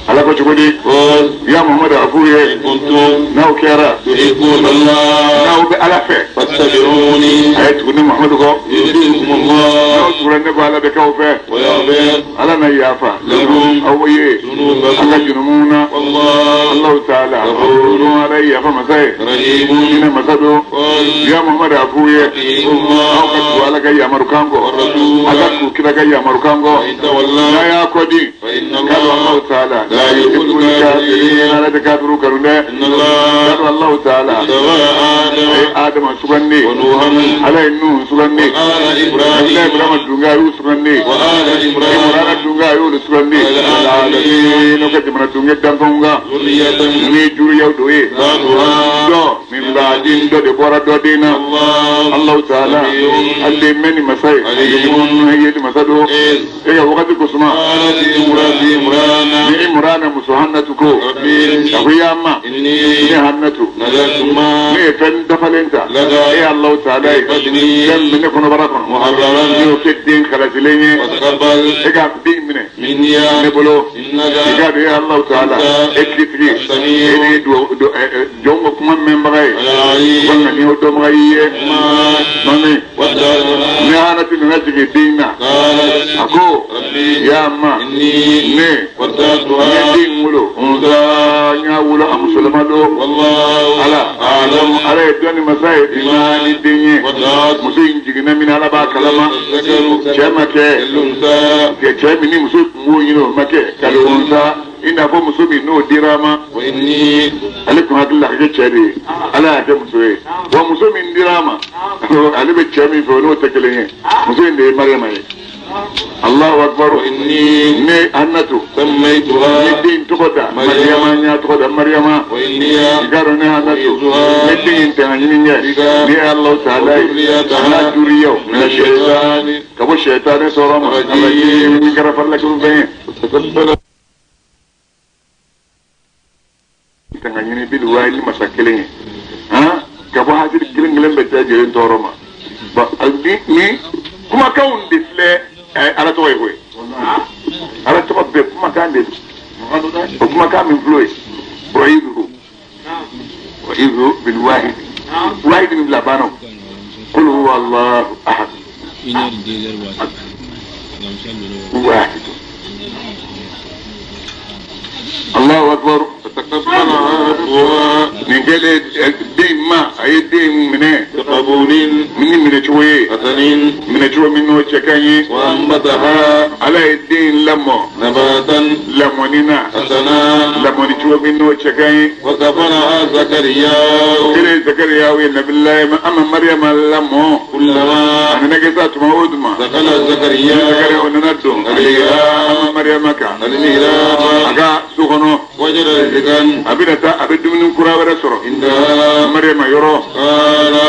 Speaker 1: Ala ko cogo di?
Speaker 2: قل
Speaker 1: Ya Muhammadu, a f'u ye,
Speaker 2: إن كنتم
Speaker 1: n'aw kɛra
Speaker 2: تحبون الله
Speaker 1: n'aw bɛ Ala fɛ,
Speaker 2: فاتبعوني
Speaker 1: a ye tugu ne Muhammadu kɔ.
Speaker 2: يحببكم الله
Speaker 1: N'aw tugura ne kɔ, Ala bɛ k'aw fɛ.
Speaker 2: ويغفر
Speaker 1: Ala na yafa
Speaker 2: لكم
Speaker 1: aw ye an ka
Speaker 2: ذنوبكم
Speaker 1: jurumu na.
Speaker 2: والله
Speaker 1: Allahu ta'ala
Speaker 2: غفور
Speaker 1: Ala ye yafa masa ye,
Speaker 2: رحيم
Speaker 1: hinɛ masa don.
Speaker 2: قل
Speaker 1: Ya Muhammadu, a f'u ye,
Speaker 2: أطيعوا
Speaker 1: aw ka tugu
Speaker 2: الله
Speaker 1: Ala ka yamarukan kɔ,
Speaker 2: والرسول
Speaker 1: a ka tugu kira ka yamarukan kɔ.
Speaker 2: فإن تولوا
Speaker 1: N'a y'a kɔ di,
Speaker 2: فإن
Speaker 1: k'a
Speaker 2: الله
Speaker 1: Allahu ta'ala
Speaker 2: لا يحب
Speaker 1: الكافرين
Speaker 2: الكافرين.
Speaker 1: Ala tɛ kafiru kanu dɛ.
Speaker 2: إن الله
Speaker 1: K'a Allahu ta'ala
Speaker 2: اصطفى
Speaker 1: a ye
Speaker 2: آدم
Speaker 1: Adama sugandi,
Speaker 2: ونوحا
Speaker 1: Ala ye Nuhu sugandi,
Speaker 2: وآل
Speaker 1: Ala
Speaker 2: إبراهيم
Speaker 1: Ibrahima dunga a y'u sugandi,
Speaker 2: وآل
Speaker 1: Imurana
Speaker 2: إبراهيم
Speaker 1: dunga a y'olu sugandi, alamin, n'o ka jamana dunge danfɛnw kan
Speaker 2: ذرية
Speaker 1: ni juriyaw dɔ ye,
Speaker 2: بعضها
Speaker 1: dɔ من بعض, dɔ de bɔra dɔ den na.
Speaker 2: الله
Speaker 1: Allahu ta'ala ale mɛn ni masa ye,
Speaker 2: عليم
Speaker 1: ye ni masa don.
Speaker 2: إذ
Speaker 1: E ka wagati ko suma
Speaker 2: قالت امرأة عمران
Speaker 1: ni Imurana muso Hannatu ko,
Speaker 2: ربي
Speaker 1: a ko ya ma
Speaker 2: إني
Speaker 1: ne Hannatu,
Speaker 2: نذرت ما
Speaker 1: ne ye fɛn dafalen ta
Speaker 2: لك
Speaker 1: e Allahu ta'ala ye,
Speaker 2: بطني
Speaker 1: fɛn min ne kɔnɔbara kɔnɔ,
Speaker 2: محررا
Speaker 1: ne y'o kɛ den kalasilen ye,
Speaker 2: وتقبل
Speaker 1: e ka den minɛ
Speaker 2: مني
Speaker 1: ne bolo,
Speaker 2: إنك
Speaker 1: i k'a dɔn e Allahu ta'ala e tigitigi, e de ye jɔn ka kuma mɛnbaga ye. ye ko nka ni o dɔnbaga y'i ye mami ni Hanatu nana jigin den na a ko ya ma ne n ye den wolo n y'a wolo a musolama don ala ala ye dɔnni masa ye bima ni den ye muso in jiginna min ala b'a kalama cɛ ma kɛ cɛ min ni muso tun b'o ɲini o ma kɛ kalonsa i n'a fɔ muso min n'o dira a ma ale tun hakili la a ka kɛ cɛ de ye ala y'a kɛ muso ye wa muso min dira a ma ale bɛ cɛ min fɛ o n'o tɛ kelen ye muso in de ye Mariyama ye Allahu akbar ne Hanatu ne den tɔgɔ da Mariyama n y'a tɔgɔ da Mariyama i k'a dɔn ne Hanatu ne den in tanga ɲini kɛ ne ye Alahu taala ye a n'a duriyaw mina sɛyitani ka bɔ sɛyitani tɔɔrɔ ma ala ye min kɛra farilakuru fɛn ye tanga ɲini bil wahidi masa kelen ye han ka bɔ hasidi kelen kelen bɛɛ lajɛlen tɔɔrɔ ma ni kumakanw de filɛ ala tɔgɔ ye koyi ala tɔgɔ bɛɛ kumakan de don o kumakan min filɛ o ye wa'iduhu wa'iduhu bil wahidi wahidi min bila banna qul huwa allahu ahad wahid Allahu akbar nin kɛlen den ma a ye den minɛ ni minɛ cogo ye minɛ cogo min n'o cɛ ka ɲi ala ye den lamɔ lamɔni na lamɔni cogo min n'o cɛ ka ɲi kelen Zakariya ye nabilayi ama Mariyama lamɔ a nana kɛ sa tuma o tuma Zakariya o nana don ama Mariyama kan a ka so kɔnɔ a bɛna taa a bɛ dumuni kura wɛrɛ sɔrɔ Mariyama yɔrɔ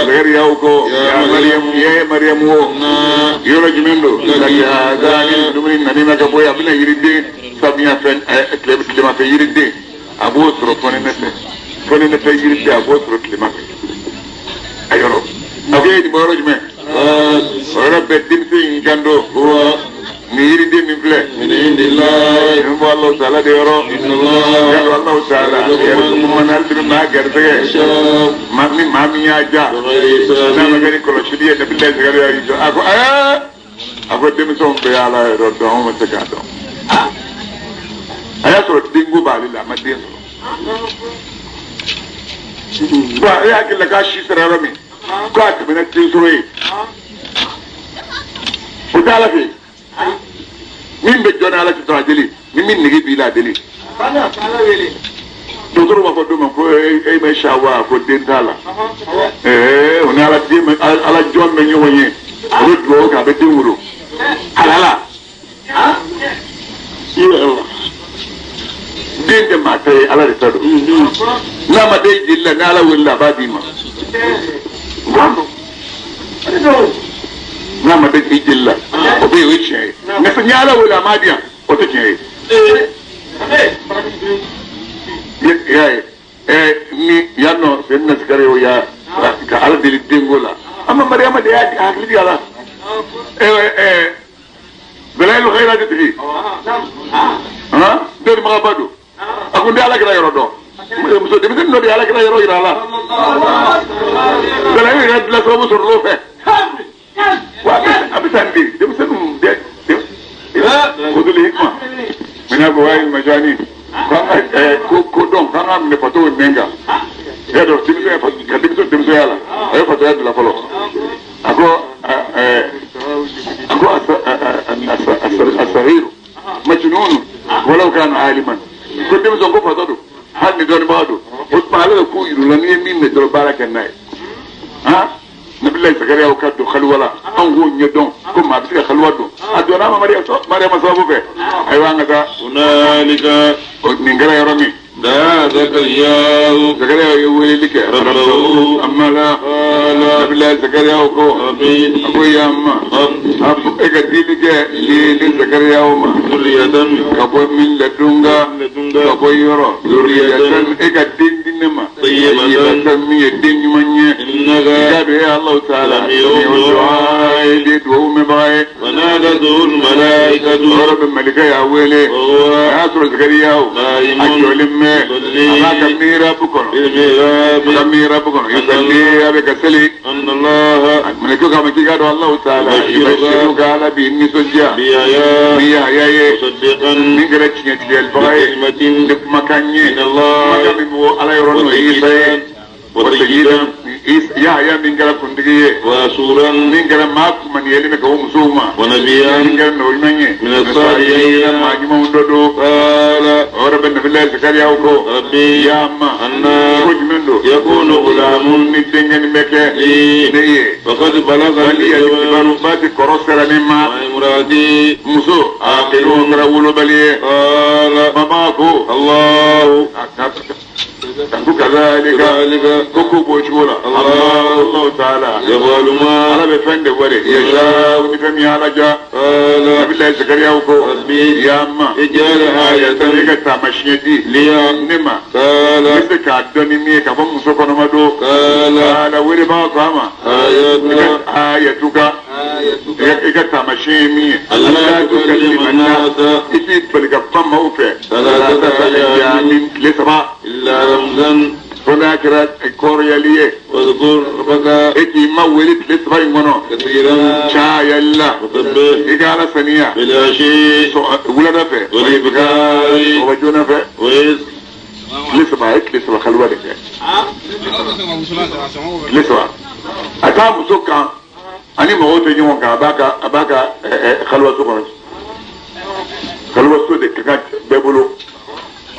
Speaker 1: Zakariya ko ya Mariyamu ye Mariyamu o yɔrɔ jumɛn don Zakariya dumuni nani ma ka bɔ yen a bɛna yiriden samiya fɛ tilema fɛ yiriden a b'o sɔrɔ fɔnɛnɛ fɛ fɔnɛnɛ fɛ yiriden a b'o sɔrɔ tilema fɛ a yɔrɔ a ko e ye nin bɔ yɔrɔ jumɛn o yɔrɔ bɛɛ denmisɛn in kan don ni yiriden min filɛ nin bɔ Alahu taala de yɔrɔ yalo Alahu taala yɛrɛ mana hali bi maa garisɛgɛ maa ni maa min y'a ja n'a ma kɛ ni kɔlɔsili ye nabilayi Zakariya y'i jɔ a ko ɛɛ a ko denmisɛnw bɛɛ y'Ala yɛrɛ dɔn anw ma se k'a dɔn a y'a sɔrɔ denko b'ale la a ma den sɔrɔ bon e hakili la k'a si sera yɔrɔ min k'a tɛmɛna den sɔrɔ ye o tɛ Ala fɛ yen min bɛ jɔn ni Ala cɛ dɔrɔn a deli ni min nege b'i la a deli dɔgɔtɔrɔw b'a fɔ dɔ ma ko e bɛ sawa ko den t'a la ɛɛ o ni Ala den Ala jɔn bɛ ɲɔgɔn ye o bɛ dugawu kɛ a bɛ den wolo halala den tɛ maa ta ye Ala de ta don n'a ma den jeli la ni Ala wele a b'a d'i ma n'a ma den i jeli la o bɛ yen o ye tiɲɛ ye nka ni Ala wele a m'a di yan o tɛ tiɲɛ ye i y'a ye ni yan nɔ sen na sigara o ya ka Ala deli denko la an ma Mariyama de y'a hakili di a la dalayilu hayirati tigi dɔnnibagaba don a ko n tɛ Ala kira yɔrɔ dɔn muso denmisɛnnin dɔ de ye Ala kira yɔrɔ yira a la dalayilu yɛrɛ dilan sababu sɔrɔ l'o fɛ wa a bɛ san de denmisɛnninw bɛɛ kodoli hikma mina ko wayi majani ko ko dɔn k'an ka minɛ fatɔw nɛn kan i y'a dɔn denmisɛn ka denmisɛn denmisɛnya la a ye fatɔya bila fɔlɔ a ko a ko asahiru majnun walaw kana aliman ko denmisɛn ko fatɔ don hali ni dɔnnibaga don o tuma ale bɛ ko yir'u la n'i ye min mɛn dɔrɔn baara kɛ n'a ye han nabilayi Zakariya ka don xaliwa la anw k'o ɲɛdɔn ko maa bɛ se ka xaliwa don a donna a ma Mariyama sababu fɛ ayiwa an ka taa nin kɛra yɔrɔ min
Speaker 2: Zakariya
Speaker 1: Zakariya ye weleli kɛ amma la nabilayi Zakariya ko a ko ya ma a e ka dili kɛ li ni Zakariya ma ka bɔ min ladunka ka bɔ yɔrɔ e ka den di ne ma.
Speaker 2: طيبة
Speaker 1: min ye den ɲuman ye
Speaker 2: إنك
Speaker 1: i k'a dɔn e Alahu taala
Speaker 2: سميع الدعاء
Speaker 1: e de duwawu mɛnbaga ye
Speaker 2: ونادته الملائكة
Speaker 1: o yɔrɔ bɛ malikɛ y'a wele a
Speaker 2: وهو
Speaker 1: y'a sɔrɔ Zakariya o a
Speaker 2: نائم
Speaker 1: jɔlen bɛ a b'a ka
Speaker 2: يصلي
Speaker 1: mihirabu kɔnɔ
Speaker 2: في
Speaker 1: a ka
Speaker 2: المحراب
Speaker 1: mihirabu kɔnɔ yusalli a bɛ ka seli
Speaker 2: أن الله
Speaker 1: malikɛ k'a ma k'i k'a dɔn Alahu taala yubashiruka Ala b'i nisɔndiya
Speaker 2: بيحيى
Speaker 1: ni Yahaya ye
Speaker 2: مصدقا
Speaker 1: min kɛra tiɲɛtigɛlibaga ye
Speaker 2: بكلمة
Speaker 1: ni kumakan ye
Speaker 2: من الله
Speaker 1: kumakan min bɔ Ala yɔrɔ n'o ye Isa ye
Speaker 2: وسيدا
Speaker 1: Yahaya min kɛra kuntigi ye
Speaker 2: وسورا
Speaker 1: min kɛra maa kumaniyali bɛ ka o musow ma min
Speaker 2: ونبيا
Speaker 1: kɛra nɔ ɲuman ye
Speaker 2: من الصالحين
Speaker 1: maa ɲumanw dɔ don
Speaker 2: قال
Speaker 1: o yɔrɔ bɛ Nabilayi Zakariya ko
Speaker 2: ربي
Speaker 1: ya ma
Speaker 2: أنا
Speaker 1: ko jumɛn don
Speaker 2: يكون غلام
Speaker 1: ni denkɛnin bɛ kɛ
Speaker 2: لي
Speaker 1: ne ye
Speaker 2: وقد بلغ
Speaker 1: wali
Speaker 2: الكبر
Speaker 1: yalikibaru baati kɔrɔ sera ne ma
Speaker 2: وامرأتي
Speaker 1: muso a kɛlen kɛra wolobali ye
Speaker 2: قال
Speaker 1: baba ko
Speaker 2: الله
Speaker 1: ko kazalika
Speaker 2: كذلك
Speaker 1: ko ko b'o cogo la Allahu taala
Speaker 2: يفعل ما
Speaker 1: Ala bɛ fɛn de wale yasa ni fɛn min ye Ala ja
Speaker 2: قال
Speaker 1: Nabilayi Zakariya ko
Speaker 2: ربي
Speaker 1: ya ma
Speaker 2: اجعل
Speaker 1: ne
Speaker 2: آية
Speaker 1: ka taamasiyɛn di
Speaker 2: لي
Speaker 1: ne ma
Speaker 2: قال
Speaker 1: n bɛ se k'a dɔn ni min ye k'a fɔ muso kɔnɔma don
Speaker 2: قال
Speaker 1: ala wele b'a ko a ma
Speaker 2: آياتنا
Speaker 1: ayatuka i ka taamasiyɛn ye min ye
Speaker 2: ألا تكلم الناس
Speaker 1: i t'i bali ka kuma maaw fɛ
Speaker 2: ثلاثة أيام
Speaker 1: ni tile saba
Speaker 2: إلا رمزا
Speaker 1: fo n'a kɛra kɔrɔyali ye
Speaker 2: واذكر ربك
Speaker 1: e k'i ma wele tile saba in kɔnɔ
Speaker 2: كثيرا
Speaker 1: cayali la
Speaker 2: وسبح
Speaker 1: i ka Ala saniya
Speaker 2: بالعشي
Speaker 1: wulada fɛ
Speaker 2: والإبكار
Speaker 1: o bɛ joona fɛ
Speaker 2: وإذ
Speaker 1: tile saba a ye tile saba kaliwa de kɛ tile saba a t'a muso kan ani mɔgɔw tɛ ɲɔgɔn kan a b'a ka kaliwaso kɔnɔ kaliwaso de ka kan bɛɛ bolo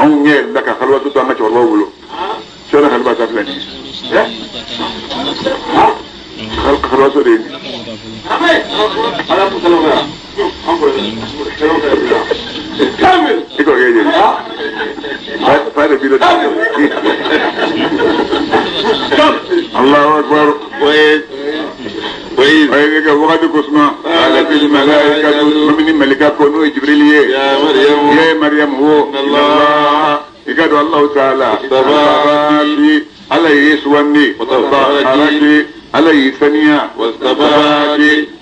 Speaker 1: anw ɲɛ yɛlɛla ka kaliwaso to an ka cɛkɔrɔbaw bolo sɛbɛn kaliwa ta filɛ nin ye kaliwaso de ye nin ye. I kɔrɔkɛ ye jeli fa de b'i la Allahu akbar
Speaker 2: وإذ وإذ
Speaker 1: وإذ وقد قسما قالت الملائكة من ملكة كونوا جبريل
Speaker 2: يا مريم
Speaker 1: يا مريم هو
Speaker 2: إن الله
Speaker 1: إكاد الله تعالى
Speaker 2: اصطفاك
Speaker 1: على يسواني
Speaker 2: وطهرك
Speaker 1: على يسنيا
Speaker 2: واصطفاك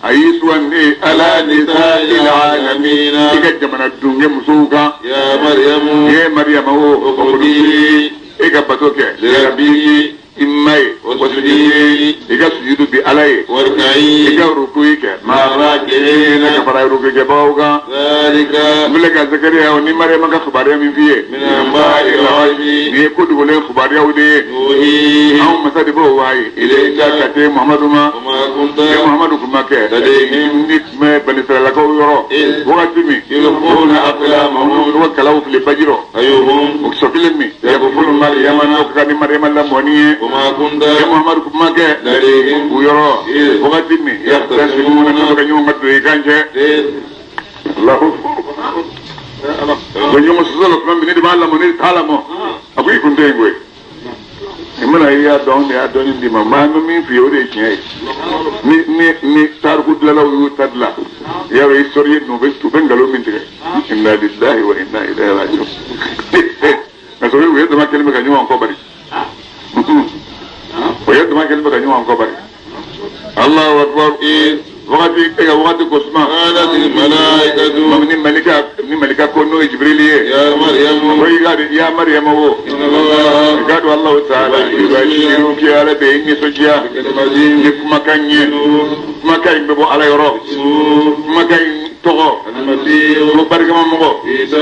Speaker 1: أيسواني على نساء العالمين إكاد جمنا الدنيا مسوكا
Speaker 2: يا مريم
Speaker 1: يا مريم هو
Speaker 2: اخرجي
Speaker 1: إكاد بتوكي
Speaker 2: لربك
Speaker 1: إمي
Speaker 2: واسجدي
Speaker 1: i ka sujudu bi Ala ye i
Speaker 2: واركعي
Speaker 1: ka ruku kɛ
Speaker 2: مع الراكعين
Speaker 1: ka fara ruku kɛbagaw kan
Speaker 2: ذلك
Speaker 1: n bɛ ka Zakariya ni Mariyama ka kibaruya min f'i ye
Speaker 2: من أنباء الغيب
Speaker 1: nin ye ko dogolen kibaruyaw de ye
Speaker 2: نوحيه
Speaker 1: anw masa de b'o wayi ilayka ka se Muhamadu ma
Speaker 2: وما كنت
Speaker 1: e Muhamadu kun ma kɛ
Speaker 2: لديهم
Speaker 1: ni tun bɛ banisiralakaw yɔrɔ
Speaker 2: إذ
Speaker 1: wagati min
Speaker 2: يلقون أقلامهم
Speaker 1: u ka kalaw fili baji rɔ
Speaker 2: أيهم
Speaker 1: o sɔ kelen min yakufulu Mariyama n'o ka kan ni Mariyama lamɔni ye
Speaker 2: وما كنت
Speaker 1: e Muhamadu kun ma kɛ
Speaker 2: لديهم
Speaker 1: u yɔrɔ
Speaker 2: إذ
Speaker 1: wagati min yahtasimuna n'u bɛ ka ɲɔgɔn ka don i kan cɛ
Speaker 2: إذ
Speaker 1: Allahu akbar. O ɲɔgɔn sɔsɔ la tuma min ne de b'a lamɔ ne de t'a lamɔ a ko i kun tɛ yen koyi i mana i y'a dɔn anw de y'a dɔnni d'i ma maa bɛ min f'i ye o de ye tiɲɛ ye ni ni ni tariku dilanlaw y'u ta dilan i y'a dɔn historien ninnu u bɛ nkalon min tigɛ inna lillahi wa inna ilayhi rajiun nka sɔrɔ u ye dama kelen bɛ ka ɲɔgɔn kɔ bari o ye dama kelen bɛ ka ɲɔgɔn kɔ bari Allahu akbar
Speaker 2: إذ
Speaker 1: wagati e ka wagati ko suma
Speaker 2: قالت الملائكة
Speaker 1: ni malika ko n'o ye Jibril ye
Speaker 2: يا مريم
Speaker 1: ko i ka ya Mariyama wo
Speaker 2: إن الله
Speaker 1: i ka don Alahu taala yubashiruki Ala bɛ i nisɔndiya
Speaker 2: بكلمة
Speaker 1: ni kumakan ye kumakan in bɛ bɔ Ala yɔrɔ kumakan in tɔgɔ
Speaker 2: المسيح
Speaker 1: ko barikama mɔgɔ
Speaker 2: عيسى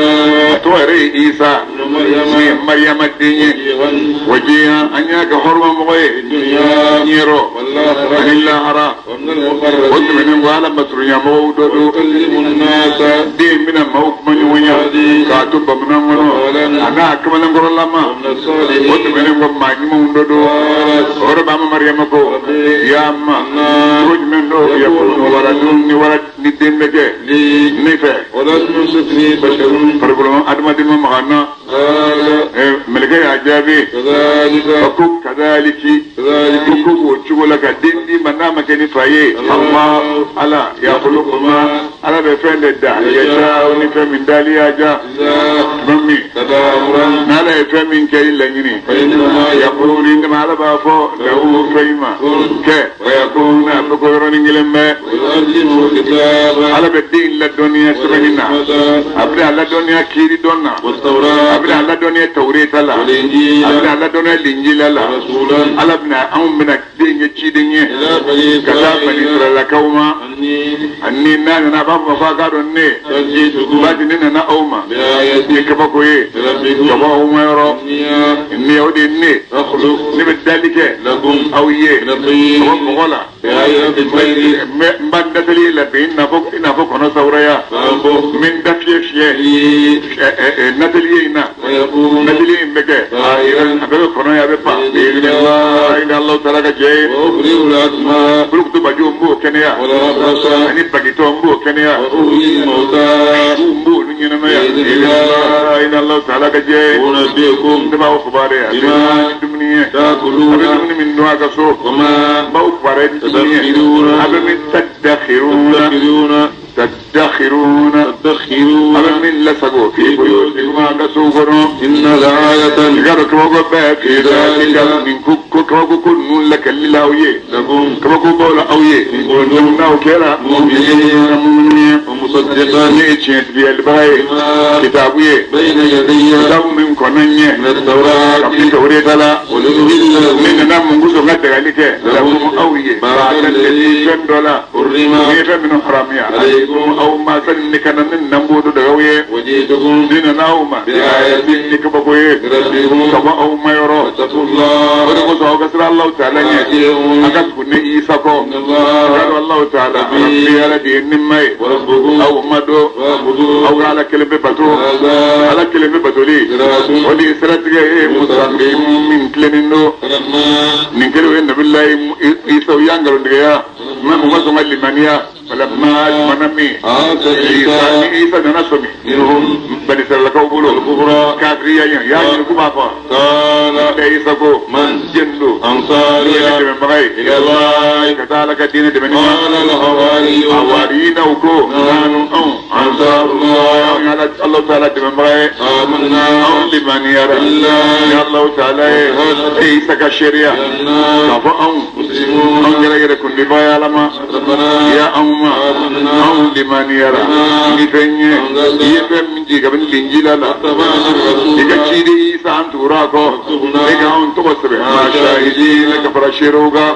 Speaker 1: a tɔgɔ yɛrɛ ye Isa
Speaker 2: ابن
Speaker 1: min ye
Speaker 2: مريم
Speaker 1: Mariyama den ye
Speaker 2: وجيها
Speaker 1: wajiya an y'a kɛ hɔrɔma mɔgɔ ye
Speaker 2: في الدنيا
Speaker 1: diɲɛ
Speaker 2: والآخرة
Speaker 1: ani lahara
Speaker 2: ومن
Speaker 1: o
Speaker 2: المقربين
Speaker 1: tɛmɛnen kɔ Ala masurunya mɔgɔw dɔ don
Speaker 2: ويكلم الناس
Speaker 1: den bɛna maaw kuma ɲɔgɔnya k'a to bamanan kɔnɔ a n'a kamalenkɔrɔlama
Speaker 2: ومن
Speaker 1: o
Speaker 2: الصالحين
Speaker 1: tɛmɛnen kɔ maa ɲumanw dɔ don
Speaker 2: قالت
Speaker 1: o yɔrɔ b'a ma Mariyama ko ya ma cogo jumɛn don yakunu waladun ni wala ni den bɛ kɛ
Speaker 2: لي
Speaker 1: ne fɛ
Speaker 2: ولم يمسسني بشر
Speaker 1: farikolo adamaden ma maga n na
Speaker 2: قال
Speaker 1: mɛlɛkɛ y'a jaabi
Speaker 2: كذلك
Speaker 1: a ko kadaliki Ko b'o cogo la ka den d'i ma n'a ma kɛ ni fa ye. Allah Ala yakhluqu ma Ala bɛ fɛn de da yasha ni fɛn min dali y'a ja tuma min n'Ala ye fɛn min kɛ i laɲini yaqulu indama Ala b'a fɔ lahu fɛn ma kɛ fayakun a bɛ ko yɔrɔnin kelen bɛɛ. Ala bɛ den ladɔnniya sɛbɛnni na, a bɛna a ladɔnniya kiiri dɔn na, a bɛna a ladɔnniya tawureta la, a bɛna a ladɔnniya linjila la. Ala bɛna anw bɛna den kɛ ciden ye ka taa bani Israɛlakaw ma. Ani n'a nana a b'a fɔ k'a k'a dɔn ne bati ne nana aw ma ni kabako ye ka bɔ aw ma yɔrɔ ni o de ye ne ne bɛ dali kɛ aw ye ka bɔ mɔgɔ la. N b'a dateli labɛn i n'a fɔ kɔnɔ sawuraya n bɛ n da fiyɛ fiyɛ nateliye in na nateliye in bɛ kɛ a bɛɛ bɛ kɔnɔ ye a bɛ pan ni Alahu taala ka jɛ ye. Bulukutu bajo n b'o kɛnɛya ani bagitɔ n b'o kɛnɛya n b'olu ɲɛnamaya ni Alahu taala ka jɛ ye. Ne b'aw kibaruya ni dumuni ye a bɛ dumuni min dun a ka so n b'aw kibaruya ni dumuni ye a bɛ min tadakhiruna tadakhiruna a bɛ min lasago fi buyutikum a ka so kɔnɔ. I k'a dɔn kabako bɛɛ fi dhalika nin ko kabako ko ninnu lakalili la aw ye kabako b'aw la aw ye n'aw kɛra mu'minina mu'mini ye. Ne ye tiɲɛtigiyalibaga ye kitabu ye kitabu min kɔnna ɲɛ kabini tawureta la ne nana mun kosɔn ka dagali kɛ lakum aw ye ba'da alladhi fɛn dɔ la ni ye fɛn minnu haramuya alaykum aw ma sani ne ka na ne nana n b'o dɔ daga aw ye. Ne nana aw ma ni kabako ye ka bɔ aw ma yɔrɔ. O de kosɔn aw ka siran Alahu taala ɲɛ a ka tugu ne Isa kɔ. K'a Alahu taala Rabbi Ala de ye ne ma ye aw ma dɔn aw ka Ala kelen bɛ bato Ala kelen bɛ batoli o de ye siratigɛ ye mustaqim min tilennen don. Nin kelen o ye Nabilayi Isa u y'a nkalontigiya mɛ u ma sɔn ka limaniya. Falamma tumana min Isa ni Isa nana sɔmi bani Israɛlakaw bolo kafiriya ye y'a ɲini k'u b'a fɔ Isa ko jɛn don ne ye dɛmɛbaga ye ka taa Ala ka diinɛ dɛmɛni ma. Hawariyinaw ko nanu anw anw ye Alahu taala dɛmɛbaga ye anw limaniyara ni Alahu taala ye e Isa ka seereya k'a fɔ anw anw kɛra yɛrɛ kundiba ye Ala ma. Ya anw ma anw limaniyara ni fɛn ye i ye fɛn min jigin kabini linjila la i ka ciden Isa an tugura a kɔ e ka anw tɔgɔ sɛbɛn ma shahidina ka fara seerew kan.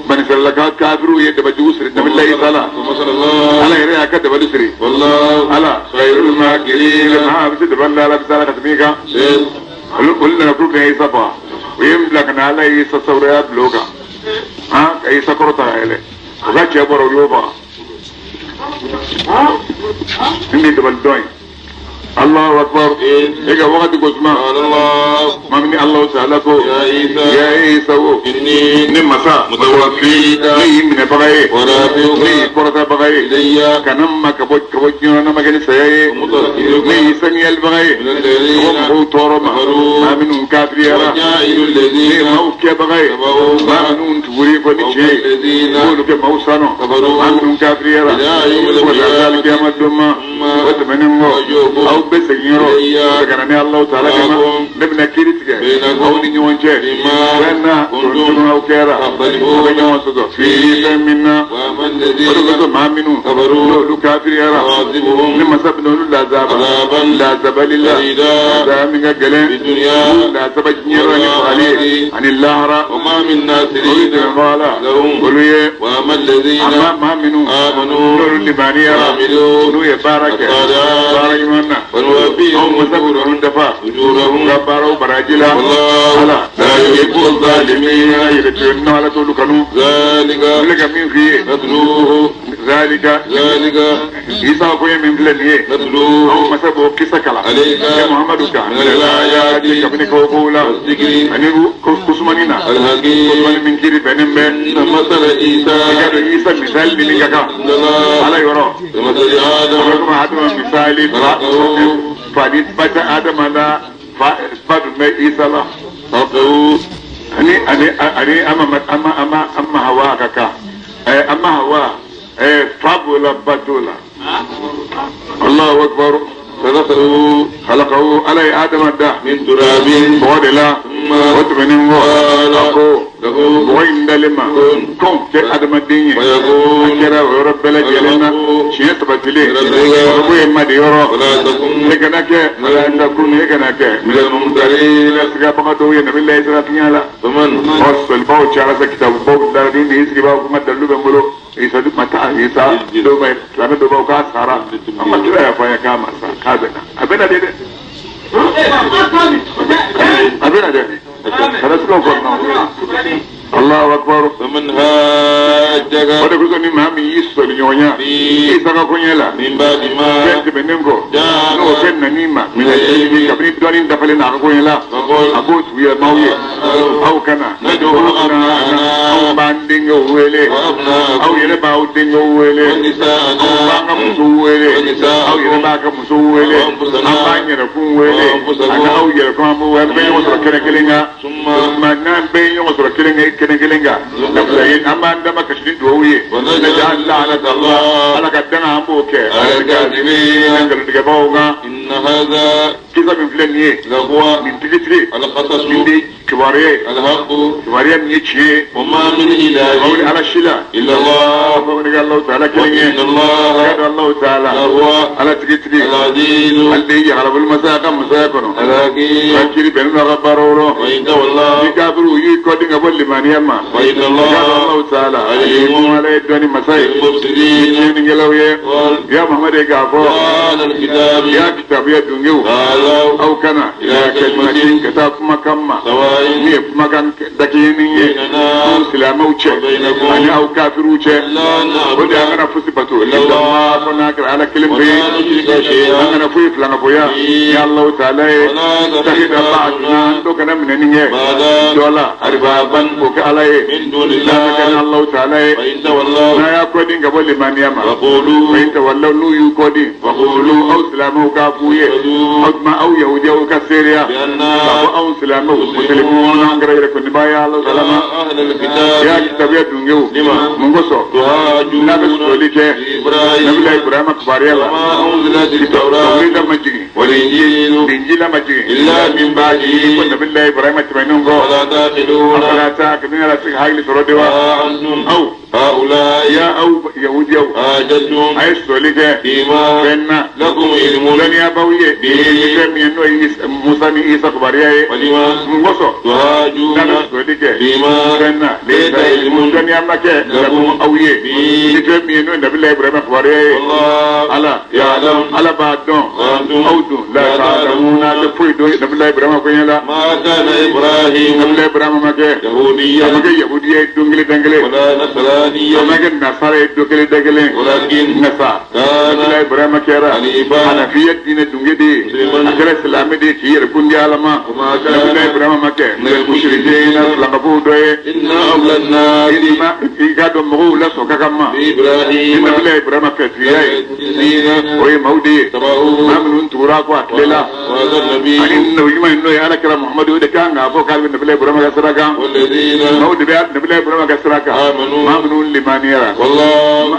Speaker 1: Bani Israɛlaka kafiriw ye dabajugu siri Nabilayi Isa la. Ala yɛrɛ y'a ka dabali siri. Ala khayrul makirin maa a bɛ se dabali la Ala bɛ se ala ka tɛmɛ i kan. Olu nana k'u bɛna Isa faga u ye n bila ka na Ala ye Isa sawuraya bila o kan ka Isa kɔrɔta ka yɛlɛ o ka cɛ bɔra u y'o faga. Nin de ye dabali dɔn ye. Allahu akbar e ka wagati ko suma ma min ni Alahu taala ko ya Isa wo ne masa ne y'i minɛbaga ye ne y'i kɔrɔtabaga ye ka na n ma ka bɔ diɲɛ na ma kɛ ni saya ye ne y'i saniyalibaga ye ka bɔ mɔgɔw tɔɔrɔ ma maa minnu kafiriyara ne ye maaw kɛbaga ye maa minnu tugura i kɔ ni tiɲɛ ye n b'olu kɛ maaw sanu maa minnu kafiriyara fo ka taa se alikiyama don ma. O tɛmɛnen kɔ aw bɛ segin yɔrɔ ka na ni Alahu taala de ma ne bɛna kiiri tigɛ aw ni ɲɔgɔn cɛ fɛn na tun aw kɛra aw bɛ ɲɔgɔn sɔsɔ fii fɛn min na. O de kosɔn maa minnu n'olu kafiriyara ne masa bɛna olu lazaba lazabali la lazaba min ka gɛlɛn olu lazaba diɲɛ yɔrɔ ni fagali ye ani lahara olu dɛmɛbaga la olu ye amma maa minnu n'olu limaniyara n'u ye baara kɛ baara ɲuman na anw masa bɛ ninnu dafa u ka baaraw baraji la. Ala la yuhibbu zalimina yɛrɛ to yen ala t'olu kanu. N filɛ ka min f'i ye zalika Isa ko ye min filɛ nin ye anw masa b'o kisa kalan e Muhamadu kan kabini kabakow la ani kusumani na kusumani min kiri bɛnnen bɛ i ka dɔn Isa misali ni min ka kan Ala yɔrɔ a bɛ komi Adama misali fa ni ba tɛ Adama la fa dun bɛ Isa la. Ani ani ani ama ama ama ama Hawa ka kan ama Hawa fa b'o la, ba t'o la. Allahu akbar.
Speaker 2: خلقه.
Speaker 1: خلقه, Ala ye Adama da
Speaker 2: من تراب.
Speaker 1: Bɔgɔ de la. O tɛmɛnen kɔ, a ko
Speaker 2: له
Speaker 1: bɔgɔ in dalen ma
Speaker 2: كن.
Speaker 1: كن, kɛ adamaden ye. A
Speaker 2: ويكون.
Speaker 1: kɛra o yɔrɔ bɛɛ lajɛlen na, tiɲɛ sabatilen. Orobo ye ma de yɔrɔ.
Speaker 2: ولا تكن.
Speaker 1: E kana kɛ, ولا تكن, e kana kɛ
Speaker 2: من الممترين.
Speaker 1: sigabaga dɔw ye Nabila Isa tiɲɛ la.
Speaker 2: فمن
Speaker 1: Ɔ, sɔlibaw cayara sa, kitabubaw dara ni sigibaw kuma dalilu bɛ n bolo. Isa mata Isa dɔw bɛ silamɛ dɔw b'aw k'a sara. An ma kira y'a fɔ an ye k'a ma sa, k'a bɛ na, a bɛ na de dɛ, a bɛ na dɛ, kana siga o kɔnɔ. Allahu akbar.
Speaker 2: فمن حاجك
Speaker 1: O de kosɔn, ni maa min y'i sɔli ɲɔgɔnya Isa ka koɲɛ la
Speaker 2: من بعد
Speaker 1: fɛn
Speaker 2: ما
Speaker 1: tɛmɛnen kɔ, n'o fɛn nan'i ma kabini dɔɔnin dafalen na a ka koɲɛ la,
Speaker 2: فقل
Speaker 1: a b'o tuguya maaw ye: aw kana anw b'an denkɛw wele, aw yɛrɛ b'aw denkɛw wele, anw b'an ka musow wele, aw yɛrɛ b'a ka musow wele, an b'an yɛrɛkun wele ani aw yɛrɛkun, an b'o an bɛɛ ɲɔgɔn sɔrɔ kɛnɛ kelen kan. Tuma n'an bɛɛ ye ɲɔgɔn sɔrɔ kelen kɛnɛ kelen kan, an b'an dama kasi ni duwawu ye. Ala ka danga, an b'o kɛ
Speaker 2: على الكاذبين.
Speaker 1: nkalontigɛbagaw kan.
Speaker 2: إن هذا
Speaker 1: Kisa min filɛ nin ye,
Speaker 2: لهو
Speaker 1: nin tigitigi
Speaker 2: القصص
Speaker 1: nin de ye kibaruya ye,
Speaker 2: الحق.
Speaker 1: Kibaruya min ye tiɲɛ ye.
Speaker 2: وما من
Speaker 1: Aw ni
Speaker 2: إله
Speaker 1: Ala si la
Speaker 2: إلا الله.
Speaker 1: Aw ni Alahu Taala kelen ye.
Speaker 2: وإن الله
Speaker 1: Ka Alahu Taala
Speaker 2: لهو
Speaker 1: Ala tigitigi
Speaker 2: العزيز
Speaker 1: ale de ye yagalabolo masaya ka masaya kɔnɔ
Speaker 2: الحكيم.
Speaker 1: ka kiri bɛn n'a ka baaraw rɔ.
Speaker 2: وإن تولوا
Speaker 1: Ni kafiriw y'i kɔdin ka bɔ limaniya ma,
Speaker 2: فإن
Speaker 1: ka
Speaker 2: الله
Speaker 1: Alahu Taala alimu, Ala ye dɔnni masa ye,
Speaker 2: بالمفسدين.
Speaker 1: tiɲɛnikɛlaw ye.
Speaker 2: قل
Speaker 1: Ya Muhamadu, k'a fɔ
Speaker 2: يا أهل الكتاب
Speaker 1: ya kitabuya dungew,
Speaker 2: تعالوا
Speaker 1: aw kana
Speaker 2: إلى كلمة
Speaker 1: ka taa kumakan ma
Speaker 2: سواء
Speaker 1: min ye kumakan dakɛɲɛni ye
Speaker 2: بيننا
Speaker 1: anw silamɛw cɛ
Speaker 2: وبينكم
Speaker 1: ani aw kafiriw cɛ.
Speaker 2: لا
Speaker 1: O de, an
Speaker 2: نعبد
Speaker 1: kana fosi bato
Speaker 2: إلا الله
Speaker 1: fo n'a kɛra Ala kelen pe ye.
Speaker 2: ولا نشرك
Speaker 1: An
Speaker 2: شيئا
Speaker 1: kana foyi filankafoya ni Alahu Taala ye.
Speaker 2: ولا
Speaker 1: تخذ
Speaker 2: نتخذ
Speaker 1: بعضنا dɔ kana minɛni kɛ
Speaker 2: بعضا
Speaker 1: dɔ la أربابا k'o kɛ Ala ye
Speaker 2: من دون
Speaker 1: n'a ka kɛ ni
Speaker 2: الله.
Speaker 1: Alahu Taala ye.
Speaker 2: فإن تولوا
Speaker 1: N'a y'a kɔdin ka bɔ limaniya ma,
Speaker 2: فقولوا
Speaker 1: فإن تولوا, n'u y'u kɔdin,
Speaker 2: فقولوا
Speaker 1: aw silamɛw k'a f'u ye, aw tuma aw yahudiyaw ka seereya
Speaker 2: بأننا
Speaker 1: k'a fɔ anw silamɛw مسلمون, an kɛra yɛrɛ kɔnibaa ye Ala Taala ma.
Speaker 2: يا أهل الكتاب
Speaker 1: Ya kitabuya dungew,
Speaker 2: لما
Speaker 1: mun kosɔn
Speaker 2: تحاجون
Speaker 1: n'a bɛ sɔsɔli kɛ
Speaker 2: في إبراهيم
Speaker 1: Nabila Ibrahima kibaruya la?
Speaker 2: وما أنزلت التوراة
Speaker 1: Tawureta ma jigin,
Speaker 2: والإنجيل
Speaker 1: Injila ma jigin
Speaker 2: إلا من
Speaker 1: ko
Speaker 2: بعده.
Speaker 1: Nabila Ibrahima tɛmɛnen kɔ.
Speaker 2: ولا تعقلون.
Speaker 1: أفلا تعقلون, ala se ka hakili sɔrɔ de wa?
Speaker 2: ها أنتم
Speaker 1: Aw
Speaker 2: هؤلاء
Speaker 1: ya aw yahudiyaw,
Speaker 2: حاججتم
Speaker 1: a ye sɔsɔli kɛ
Speaker 2: فيما
Speaker 1: fɛn na
Speaker 2: لكم علم
Speaker 1: dɔnniya b'aw ye ni fɛn min ye, n'o ye Musa ni Isa kibaruya ye.
Speaker 2: ولما
Speaker 1: Mun kosɔn
Speaker 2: تحاجون
Speaker 1: n'a bɛ sɔsɔli kɛ
Speaker 2: فيما
Speaker 1: fɛn na
Speaker 2: ليس علم
Speaker 1: dɔnniya ma kɛ لكم aw ye ni fɛn min ye, n'o ye Nabila Ibrahima kibaruya ye?
Speaker 2: والله
Speaker 1: Ala
Speaker 2: يعلم
Speaker 1: Ala b'a dɔn,
Speaker 2: وأنتم
Speaker 1: aw dun لا
Speaker 2: لا
Speaker 1: تعلمون,
Speaker 2: تعلمون.
Speaker 1: n'a tɛ foyi dɔn Nabila Ibrahima koɲɛ la.
Speaker 2: ما كان إبراهيم
Speaker 1: Nabila Ibrahima ma kɛ, a
Speaker 2: يهوديا
Speaker 1: ma kɛ yahudiya ye don kelen dan kelen,
Speaker 2: ولا
Speaker 1: a
Speaker 2: نصرانيا
Speaker 1: ma kɛ nasara ye don kelen dan kelen.
Speaker 2: ولكن
Speaker 1: Nasa
Speaker 2: كان
Speaker 1: Nabila Ibrahima kɛra
Speaker 2: حنيفا
Speaker 1: hanafiya diinɛ dunge de ye,
Speaker 2: مسلما
Speaker 1: a kɛra silamɛ de ye k'i yɛrɛ kun di Ala ma.
Speaker 2: وما
Speaker 1: Nabila
Speaker 2: كان
Speaker 1: Ibrahima ma kɛ
Speaker 2: من المشركين.
Speaker 1: filankafow dɔ ye.
Speaker 2: إن أولى الناس
Speaker 1: I ma i k'a dɔn mɔgɔw la sɔn ka kan ma
Speaker 2: بإبراهيم
Speaker 1: Nabila Ibrahima fɛtigiya ye,
Speaker 2: الذين
Speaker 1: o ye maaw de ye, maa
Speaker 2: اتبعوه
Speaker 1: minnu tugura kɔ a tile la
Speaker 2: وهذا النبي
Speaker 1: ani nabi ɲuman in, n'o ye Ala kira Muhamadu. O de kan k'a fɔ k'ale bɛ Nabila Ibrahima ka sira kan.
Speaker 2: والذين
Speaker 1: Maaw de bɛ Nabila Ibrahima ka sira kan,
Speaker 2: آمنوا
Speaker 1: maa minnu limaniyara
Speaker 2: والله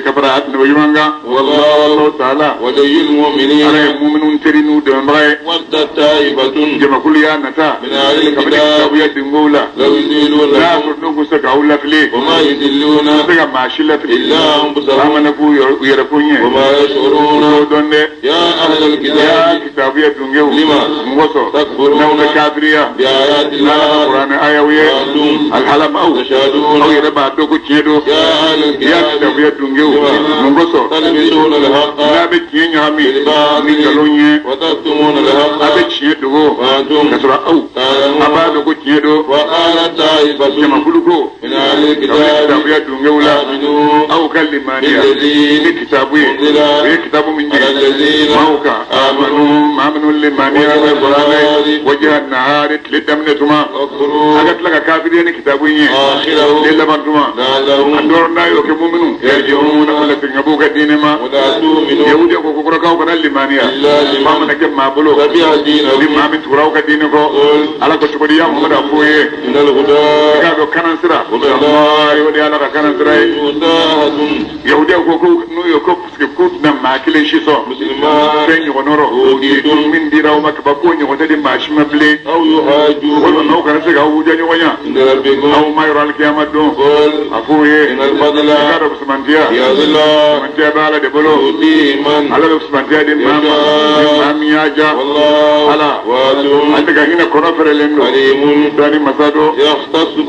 Speaker 1: ka fara nabi ɲuman kan.
Speaker 2: والله
Speaker 1: Allahu Taala
Speaker 2: ولي
Speaker 1: Ala ye
Speaker 2: المؤمنين.
Speaker 1: muminu teri n'u dɛmɛbaga ye.
Speaker 2: ودت طائفة
Speaker 1: Jamakulu y'a nata
Speaker 2: من أهل
Speaker 1: kabini
Speaker 2: الكتاب
Speaker 1: kitabuya dingow la
Speaker 2: لو
Speaker 1: n'a
Speaker 2: يضلونكم
Speaker 1: sɔrɔ n'u kun se k'aw lafili,
Speaker 2: وما
Speaker 1: u
Speaker 2: يضلون
Speaker 1: se ka maa si lafili
Speaker 2: إلا أنفسهم
Speaker 1: mana k'u yɛrɛ kun ye
Speaker 2: وما
Speaker 1: u
Speaker 2: يشعرون.
Speaker 1: t'o dɔn dɛ.
Speaker 2: يا أهل
Speaker 1: Ya
Speaker 2: الكتاب
Speaker 1: kitabuya dungew,
Speaker 2: لما
Speaker 1: mun kosɔn
Speaker 2: تكفرون
Speaker 1: n'aw bɛ kafiriya
Speaker 2: بآيات
Speaker 1: n'Ala ka
Speaker 2: الله
Speaker 1: Kuranɛ ayaw ye,
Speaker 2: وأنتم
Speaker 1: alhalama aw
Speaker 2: تشهدون.
Speaker 1: aw yɛrɛ b'a dɔn ko tiɲɛ don?
Speaker 2: يا أهل
Speaker 1: Ya
Speaker 2: الكتاب
Speaker 1: kitabuya dungew, mun kosɔn
Speaker 2: تلبسون الحق
Speaker 1: n'a bɛ tiɲɛ ɲagami ni nkalon ye,
Speaker 2: وتكتمون
Speaker 1: a
Speaker 2: الحق
Speaker 1: bɛ tiɲɛ dogo
Speaker 2: وأنتم
Speaker 1: ka sɔrɔ aw a b'a
Speaker 2: تعلمون.
Speaker 1: dɔn ko tiɲɛ don?
Speaker 2: وقالت طائفة
Speaker 1: Jamakulu ko
Speaker 2: من أهل
Speaker 1: kabini
Speaker 2: الكتاب
Speaker 1: kitabuya dungew la,
Speaker 2: آمنوا
Speaker 1: aw ka limaniya
Speaker 2: بالذي
Speaker 1: ni kitabu ye,
Speaker 2: أنزل
Speaker 1: o ye kitabu min
Speaker 2: على
Speaker 1: jigin
Speaker 2: الذين
Speaker 1: maaw kan, آمنوا, maa minnu limaniya bɛ Kuranɛ, وجه النهار, tile daminɛ tuma,
Speaker 2: واكفروا
Speaker 1: a ka tila ka kafiriya ni kitabu in ye
Speaker 2: آخره
Speaker 1: tile laban tuma, a
Speaker 2: لعلهم
Speaker 1: dɔrɔn n'a y'o kɛ muminu يرجعون, o la segin ka b'u ka diinɛ ma.
Speaker 2: ولا تؤمنوا
Speaker 1: Yahudiyaw Yahudiya ko ko kɔrɔkaw kana limaniya maa mana kɛ maa bolo ni maa min tugura aw ka diinɛ kɔ. Ala ko cogo di ya Muhammadu a f'o ye i k'a dɔn kanan sira wallahi o de ye Ala ka kanan sira ye. Yahudiya ko ko n'u ye ko parce que k'u tɛna maa kelen si sɔn fɛn ɲɔgɔn nɔrɔ min dira aw ma kaba k'o ɲɔgɔn tɛ di maa si ma bilen, walima n'aw kana se k'aw wuja ɲɔgɔn ya aw ma yɔrɔ alikiyama don. A f'o ye i k'a dɔn fusamantiya fusamantiya bɛ Ala de bolo. Ala bɛ fusamantiya di maa ma ni maa min y'a ja. Ala ale ka hinɛ kɔnɔ fɛrɛlen don dɔnni masa don. Yakhtassu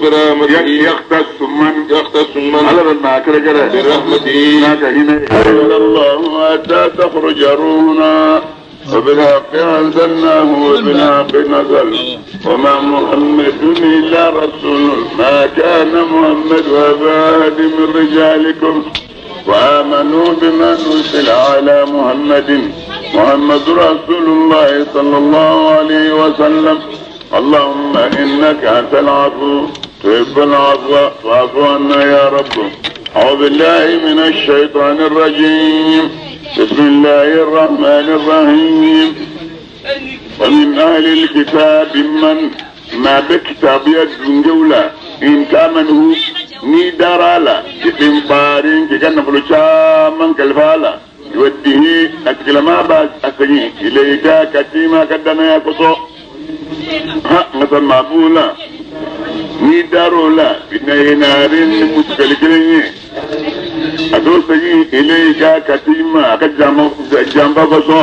Speaker 1: man, Ala bɛ maa kɛrɛkɛrɛ n'a ka hinɛ ye.
Speaker 4: حتى تخرج روحنا وبالحق أنزلناه وبالحق نزل وما محمد إلا رسول ما كان محمد أبا أحد من رجالكم وآمنوا بما نزل على محمد محمد رسول الله صلى الله عليه وسلم. اللهم إنك أنت العفو تحب العفو فاعف عنا يا رب. أعوذ بالله من الشيطان الرجيم. بسم الله الرحمن الرحيم. ومن أهل الكتاب من ما بكتاب يدون جولة إن تأمنه ني دارالا بقنطار كان فلو من كالفالا يوديه أتكلم بعد أسجين إليك كتيما كدنا يا كسو ها مثلا معبولا ني دارولا بنينارين متكلكلين أدوسجين إليك كتيما كجامبا كسو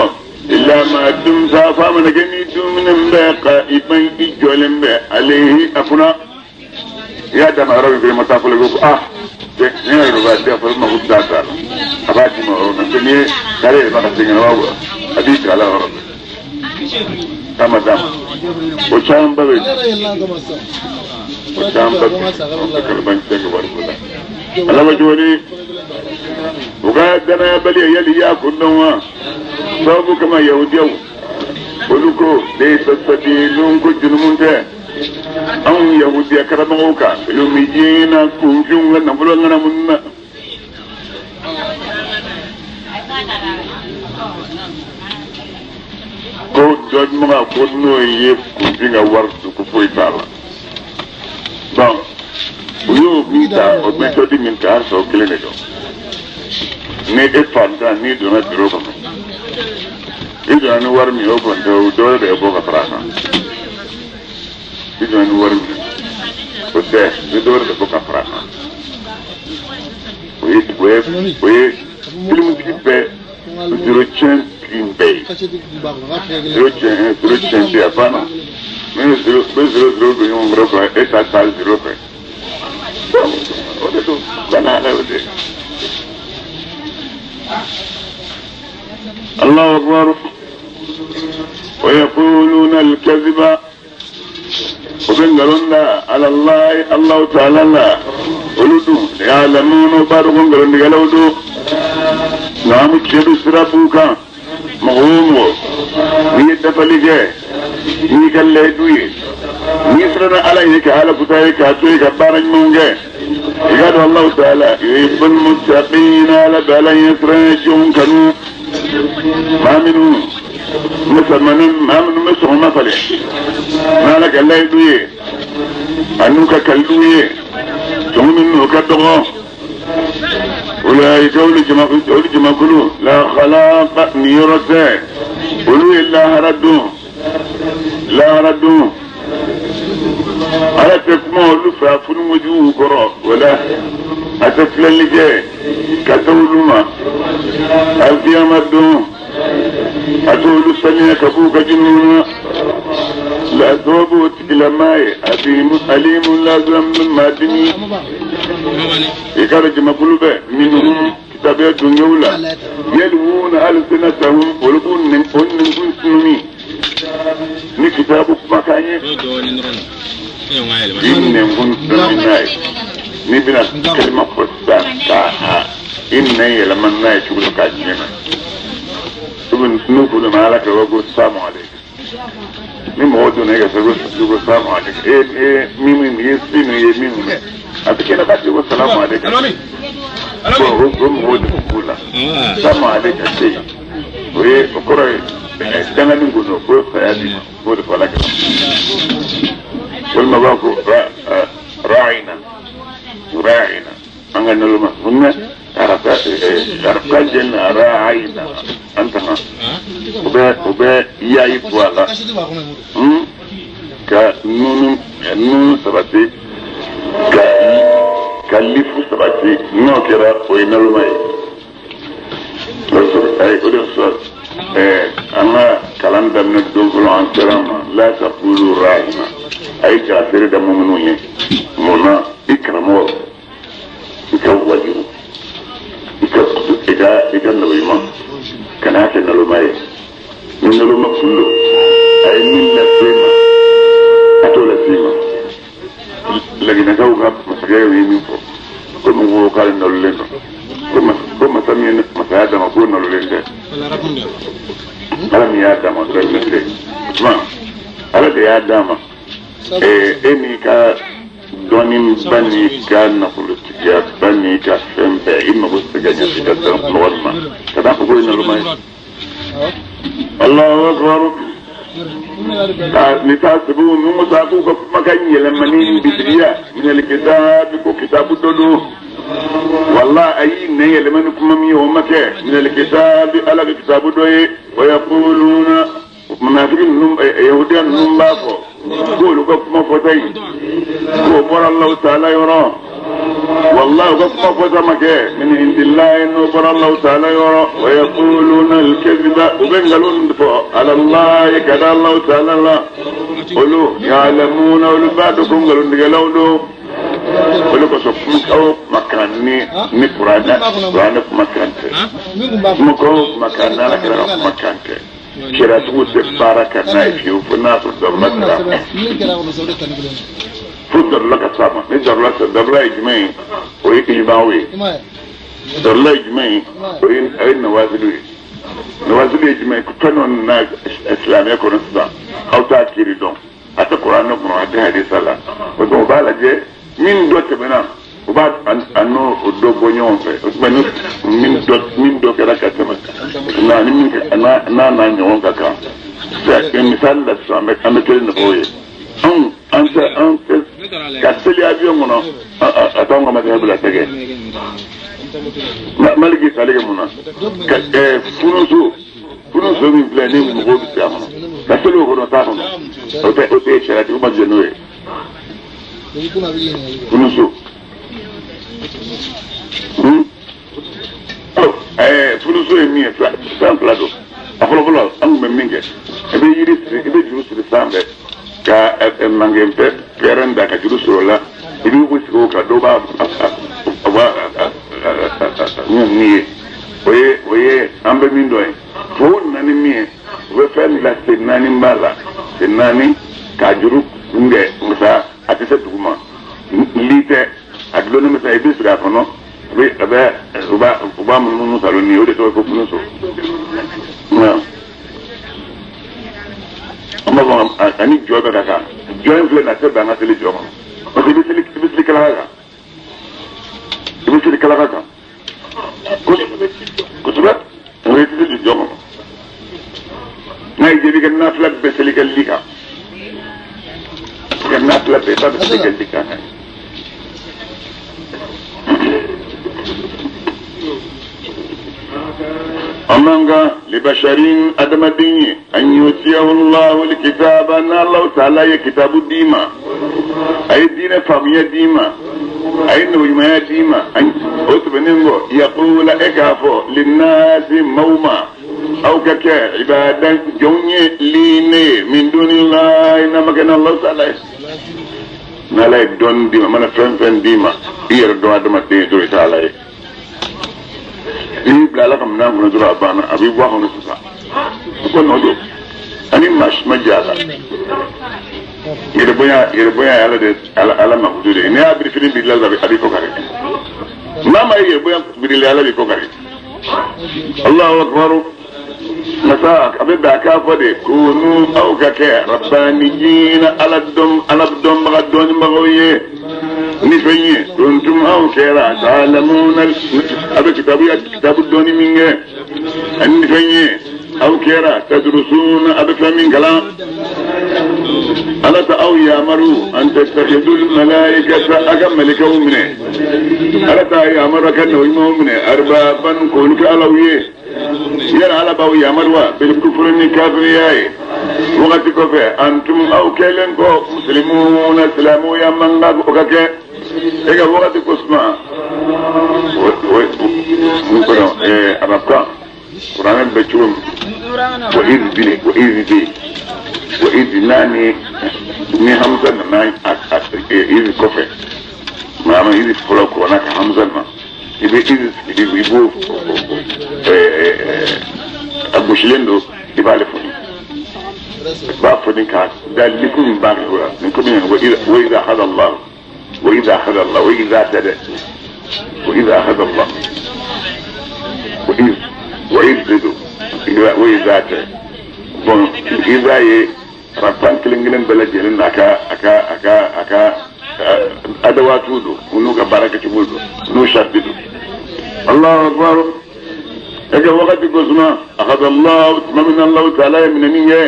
Speaker 4: إلا ما دم سافا من جني دم بقى إبن إجولم عليه أفنا يا دم عربي في المسافة اللي يقول آه ne yɛrɛ b'a di a fɔ ma ko da t'a la a b'a di ma yɔrɔ min na n'i ye kare yɛrɛ ka segin wa a b'i jigin a la yɔrɔ bɛɛ k'a ma d'a ma o camanba bɛ yen o camanba bɛ yen o tɛ kalaban cɛ ka wari ko la ala ma cogo di u ka danayabaliya yali i y'a kun dɔn wa sababu kama yahudiyaw olu ko laysa sabilun ko jurumu tɛ anw yahudiya karamɔgɔw kan lumijina kunfinw ka nafolo ŋanamu na ko dɔnnibaga ko n'o ye kunfin ka wari dun ko foyi t'a la. Bon u y'o min ta o méthode min ta halisa o kelen de don. Ni e fantan n'i donna biro kɔnɔ i donna ni wari min ye o kɔni tɛ o dɔwɛrɛ de bɛ bɔ ka fara a kan. I donna ni wari min ye o tɛ i bɛ dɔwɛrɛ de bɔ ka fara a kan. O ye o ye o ye filimutigi bɛɛ zéro tiɲɛ tigi bɛɛ ye zéro tiɲɛ zéro tiɲɛ tɛ a banna. Ne ye zéro bɛ zéro zéro don ɲɔgɔn kɔrɔ kan e ta taa zéro fɛ o de don bana ala o de. Allahu akbar. Wa yaquluna al-kadhiba o bɛ nkalon da ala Allah Allahu ta'ala la olu dun ya'lamuna u b'a dɔn ko nkalontigɛlaw don nka an bɛ tiɲɛ don sira b'u kan. Mɔgɔ o mɔgɔ n'i ye dafali kɛ n'i ka layidu ye n'i siranna ala ye ka ala kuta ye k'a to yen ka baara ɲumanw kɛ i ka dɔn Allahu ta'ala yuhibbul muttaqina ala bɛ ala ɲɛsiranɲɛ jɔnw kanu maa minnu musamman maa minnu bɛ sɔgɔma falen n'ala ka layidu ye an'u ka kalilu ye sɔngɔ minnu ka dɔgɔ ulaika olu jamakulu la khalaqa niyɔrɔ tɛ olu ye lahara don lahara don ala tɛ kuma olu fɛ a funukojugu kɔrɔ wala a tɛ filɛli kɛ ka se olu ma alikiyama don a t'olu saniya ka b'u ka jurumu na la sababu o tigilamaa ye alimu lazam min maa dimi i ka dɔn jamakulu bɛ minnu kitabiya dungew la yalwuna alsinatahum olu b'u o nɛnkun sunumi ni kitabu kumakan ye i nɛnkun sunumi n'a ye n'i bɛna kalima fɔ sisan k'a i nɛn yɛlɛma n'a ye cogo dɔ k'a diɲɛ ma n'u ko donna ala kɛ ko salamu aleykum ni mɔgɔ donna e ka so ko salamu aleykum e e min min ye si min ye min min a bɛ kɛnɛ k'a ko salamu aleykum bon o mɔgɔw de b'u la salamu aleykum tɛ yen.
Speaker 1: O ye o kɔrɔ ye dangani ko don ko saya d'i ma, k'o de fɔ ala kira. Walima b'a ko ra'ina ra'ina, an ka naloma mun arabukan jɛ na ra'ayina an tanga o bɛ yayi bɔ a la ka nunu nunu sabati, ka lifu sabati. N'o kɛra, o ye naloma ye. O de sɔrɔ an ka kalan daminɛ don fɔlɔ, an sera ma la taqulu ra'ina. A ye jara feere da minnu ye mun na? I karamɔgɔ, i ka wajibu, i ka naloma, kana kɛ naloma ye. Ni naloma kun don, a ye min lase ma, a t'o lase ma. Laginɛkaw ka masakɛ ye min fɔ ko mɔgɔw k'ale nalolen don, ko masa min ye masaya d'a ma, k'o nalolen tɛ. Ala min y'a d'a ma dɔrɔn ne tɛ. O tuma Ala de y'a d'a ma. E n'i ka dɔnniba n'i ka nafolotigiya ba n'i ka fɛn bɛɛ, i mago tɛ se ka ɲɛ i ka mɔgɔ min ma ka taa fɔ k'o ye naloma ye. Allahu akbar. Litahsabu min k'u ka kumakan yɛlɛmani bisigiya min alkitabi, ko kitabu dɔ don. Wala a y'i nɛn yɛlɛma ni kuma min ye, o ma kɛ min alkitabi, Ala ka kitabu dɔ ye. Wa yaquluna, munafiki ninnu, yahudiya ninnu b'a fɔ k'olu ka kuma fɔta in k'o bɔra Alahu taala yɔrɔ. Wallahi, u ka kuma fɔta ma kɛ min indillahi, n'o bɔra Alahu taala yɔrɔ. Wa yaquluna alkaziba, u bɛ nkalon fɔ ala Allahi, ka da Alahu taala la. Olu ya'lamuna, olu b'a dɔn ko nkalontigɛlaw don. Olu kosɔn, kumakan o kumakan ni kuranɛ kumakan tɛ, kumakan o kumakan n'Ala kɛra ka kumakan tɛ, kiratigiw tɛ baara kɛ n'a ye fiyewu, fo n'a sɔrɔ darula sera a ma, fo darula ka s'a ma. Ni darula sera, darula ye jumɛn ye? O ye ijimaaw ye. Darula ye jumɛn ye? O ye nawasilu ye. Nawasilu ye jumɛn ye? Fɛn dɔ nana silamɛya kɔnɔ sisan, aw t'a kiiri dɔn, a tɛ kuranɛ kɔnɔ, a tɛ hadisa la. O tuma u b'a lajɛ min dɔ tɛmɛna, u b'a a n'o o dɔ bɔ ɲɔgɔn fɛ. O tuma ni min dɔ kɛra ka tɛmɛ n'a ni min n'a n'a n'a ɲɔgɔn ka kan. Misali la sisan, an bɛ kelen de fɔ o ye. Anw an tɛ ka seli avion kɔnɔ, a t'anw ka masakɛ bila tɛgɛ Maliki sali kɛ mun na ka fununso min filɛ ni mɔgɔw bɛ se a kɔnɔ ka seli o kɔnɔ, t'a kɔnɔ. O tɛ sariya ma jɛ n'o ye fununso. Fununso ye min ye, fɛn fila don. A fɔlɔ fɔlɔ, an tun bɛ min kɛ, i bɛ yiri siri, i bɛ juru siri sanfɛ ka mangen pɛrɛn da ka juru siri o la, i b'i sigi o kan. Dɔw b'a a b'a nin ye. O ye an bɛ min dɔn ye. Tubabuw nana ni min ye, u bɛ fɛn min la, sen naani b'a la, sen naani k'a juru kungɛ nka a tɛ se dugu ma. Li tɛ a dulonnen bɛ sa, i bɛ sigi a kɔnɔ, a bɛ a bɛ u b'a munumunu salo ni o de tɔgɔ ye ko fununso. Nka an b'a fɔ ani jɔ bɛ ka kan. Jɔ in filɛ nin ye, a tɛ bɛn an ka seli jɔ kɔnɔ, parce que i bɛ seli kalaka kan, i bɛ seli kalaka kan kosɛbɛ. O ye tɛ seli jɔ kɔnɔ. N'a y'i diya, i bɛ ka nafila bɛɛ seli kɛ li kan, i ka nafila bɛɛ, i b'a bɛ seli kɛ li kan. Aman kan libasharin, adamaden ye, an yutiyahu Allahu alkitaba, n'Allahu taala ye kitabu d'i ma, a ye diinɛ faamuya d'i ma, a ye nɔgɔɲumanya d'i ma, o tɛmɛnen kɔ, yaqula, e k'a fɔ linnasi, maaw ma, aw ka kɛ ibadan, jɔnw ye, li, ne ye, min dunillahi, n'a ma kɛ n'Allahu taala ye. N'Ala ye dɔnni d'i ma, mana fɛn fɛn d'i ma, i yɛrɛ dɔn adamaden ye dɔrɔn, i tɛ Ala ye. N'i y'i bila Ala ka minɛn kɔnɔ dɔrɔn, a banna, a b'i bɔ a kɔnɔ sisan. O ko nɔ don ani maa si ma jɛ a la. Yɛrɛbonya, yɛrɛbonya ye Ala de, Ala makutu de ye. N'i y'a birifini biri la, a b'i kɔ kari. Maa maa ye yɛrɛbonya birili, Ala b'i kɔ kari. Allahu akbar. Masa a bɛ bɛn a k'a fɔ de kunu, aw ka kɛ rabbaniyina, Ala dɔn, Ala dɔnbaga, dɔnnibagaw ye ni fɛn ye. Kuntum, aw kɛra, ta'lamuna, a bɛ kitabu dɔnni min kɛ ani ni fɛn ye. Aw kɛra tadurusuna a bɛ fɛn min kalan ala ta aw yamaru an tattakhidul malaikata a ka mɛlɛkɛw minɛ ala ta yamaru a ka nabiɲumanw minɛ arbaban k'olu kɛ alaw ye yala ala b'aw yamaru wa bil kufri ni kafiriya ye wagati kɔfɛ antum aw kɛlen kɔ muslimuna silamɛw ya man kan o ka kɛ e ka wagati ko suma o mun kɔnɔ arabukan kuranɛ bɛ cogo min wa izi bile wa izi bɛ wa izi n'a ni ni hamza nana a izi kɔfɛ maama izi fɔlɔ kuranɛ ka hamza na i bɛ izi i b'o a gosilen don i b'ale foni i b'a foni ka da liku min b'a kɛ o la ni komi wa iza hada Allah wa iza hada Allah wa iza tɛ dɛ wa iza hada Allah wa iz wa iz de don wa iza tɛ bon iza ye arabukan kelen kelen bɛɛ lajɛlen n'a ka a ka a ka a ka adawatu don u n'u ka baara kɛcogo don n'u sariti don Allahu akbar e ka wagati ko suma akhadha Allah tuma min Allahu taala ye minɛni kɛ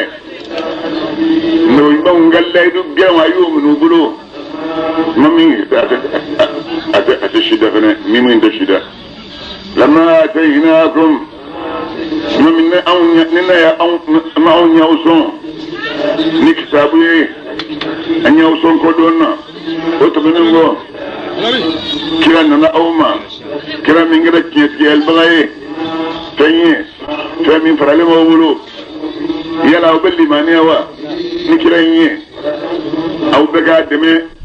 Speaker 1: nabiɲumanw ka layidu gɛlɛnw a y'o minɛ u bolo tuma min a tɛ sida fɛnɛ ni min tɛ sida lama ataynakum tuma min ne anw ni ne y'anw ma anw y'aw sɔn ni kitabu ye an y'aw sɔn kodɔn na o tɛmɛnen kɔ kira nana aw ma kira min kɛra tiɲɛtigiyalibaga ye fɛn ye fɛn min faralen b'aw bolo yala aw bɛ limaniya wa ni kira in ye aw bɛ k'a dɛmɛ.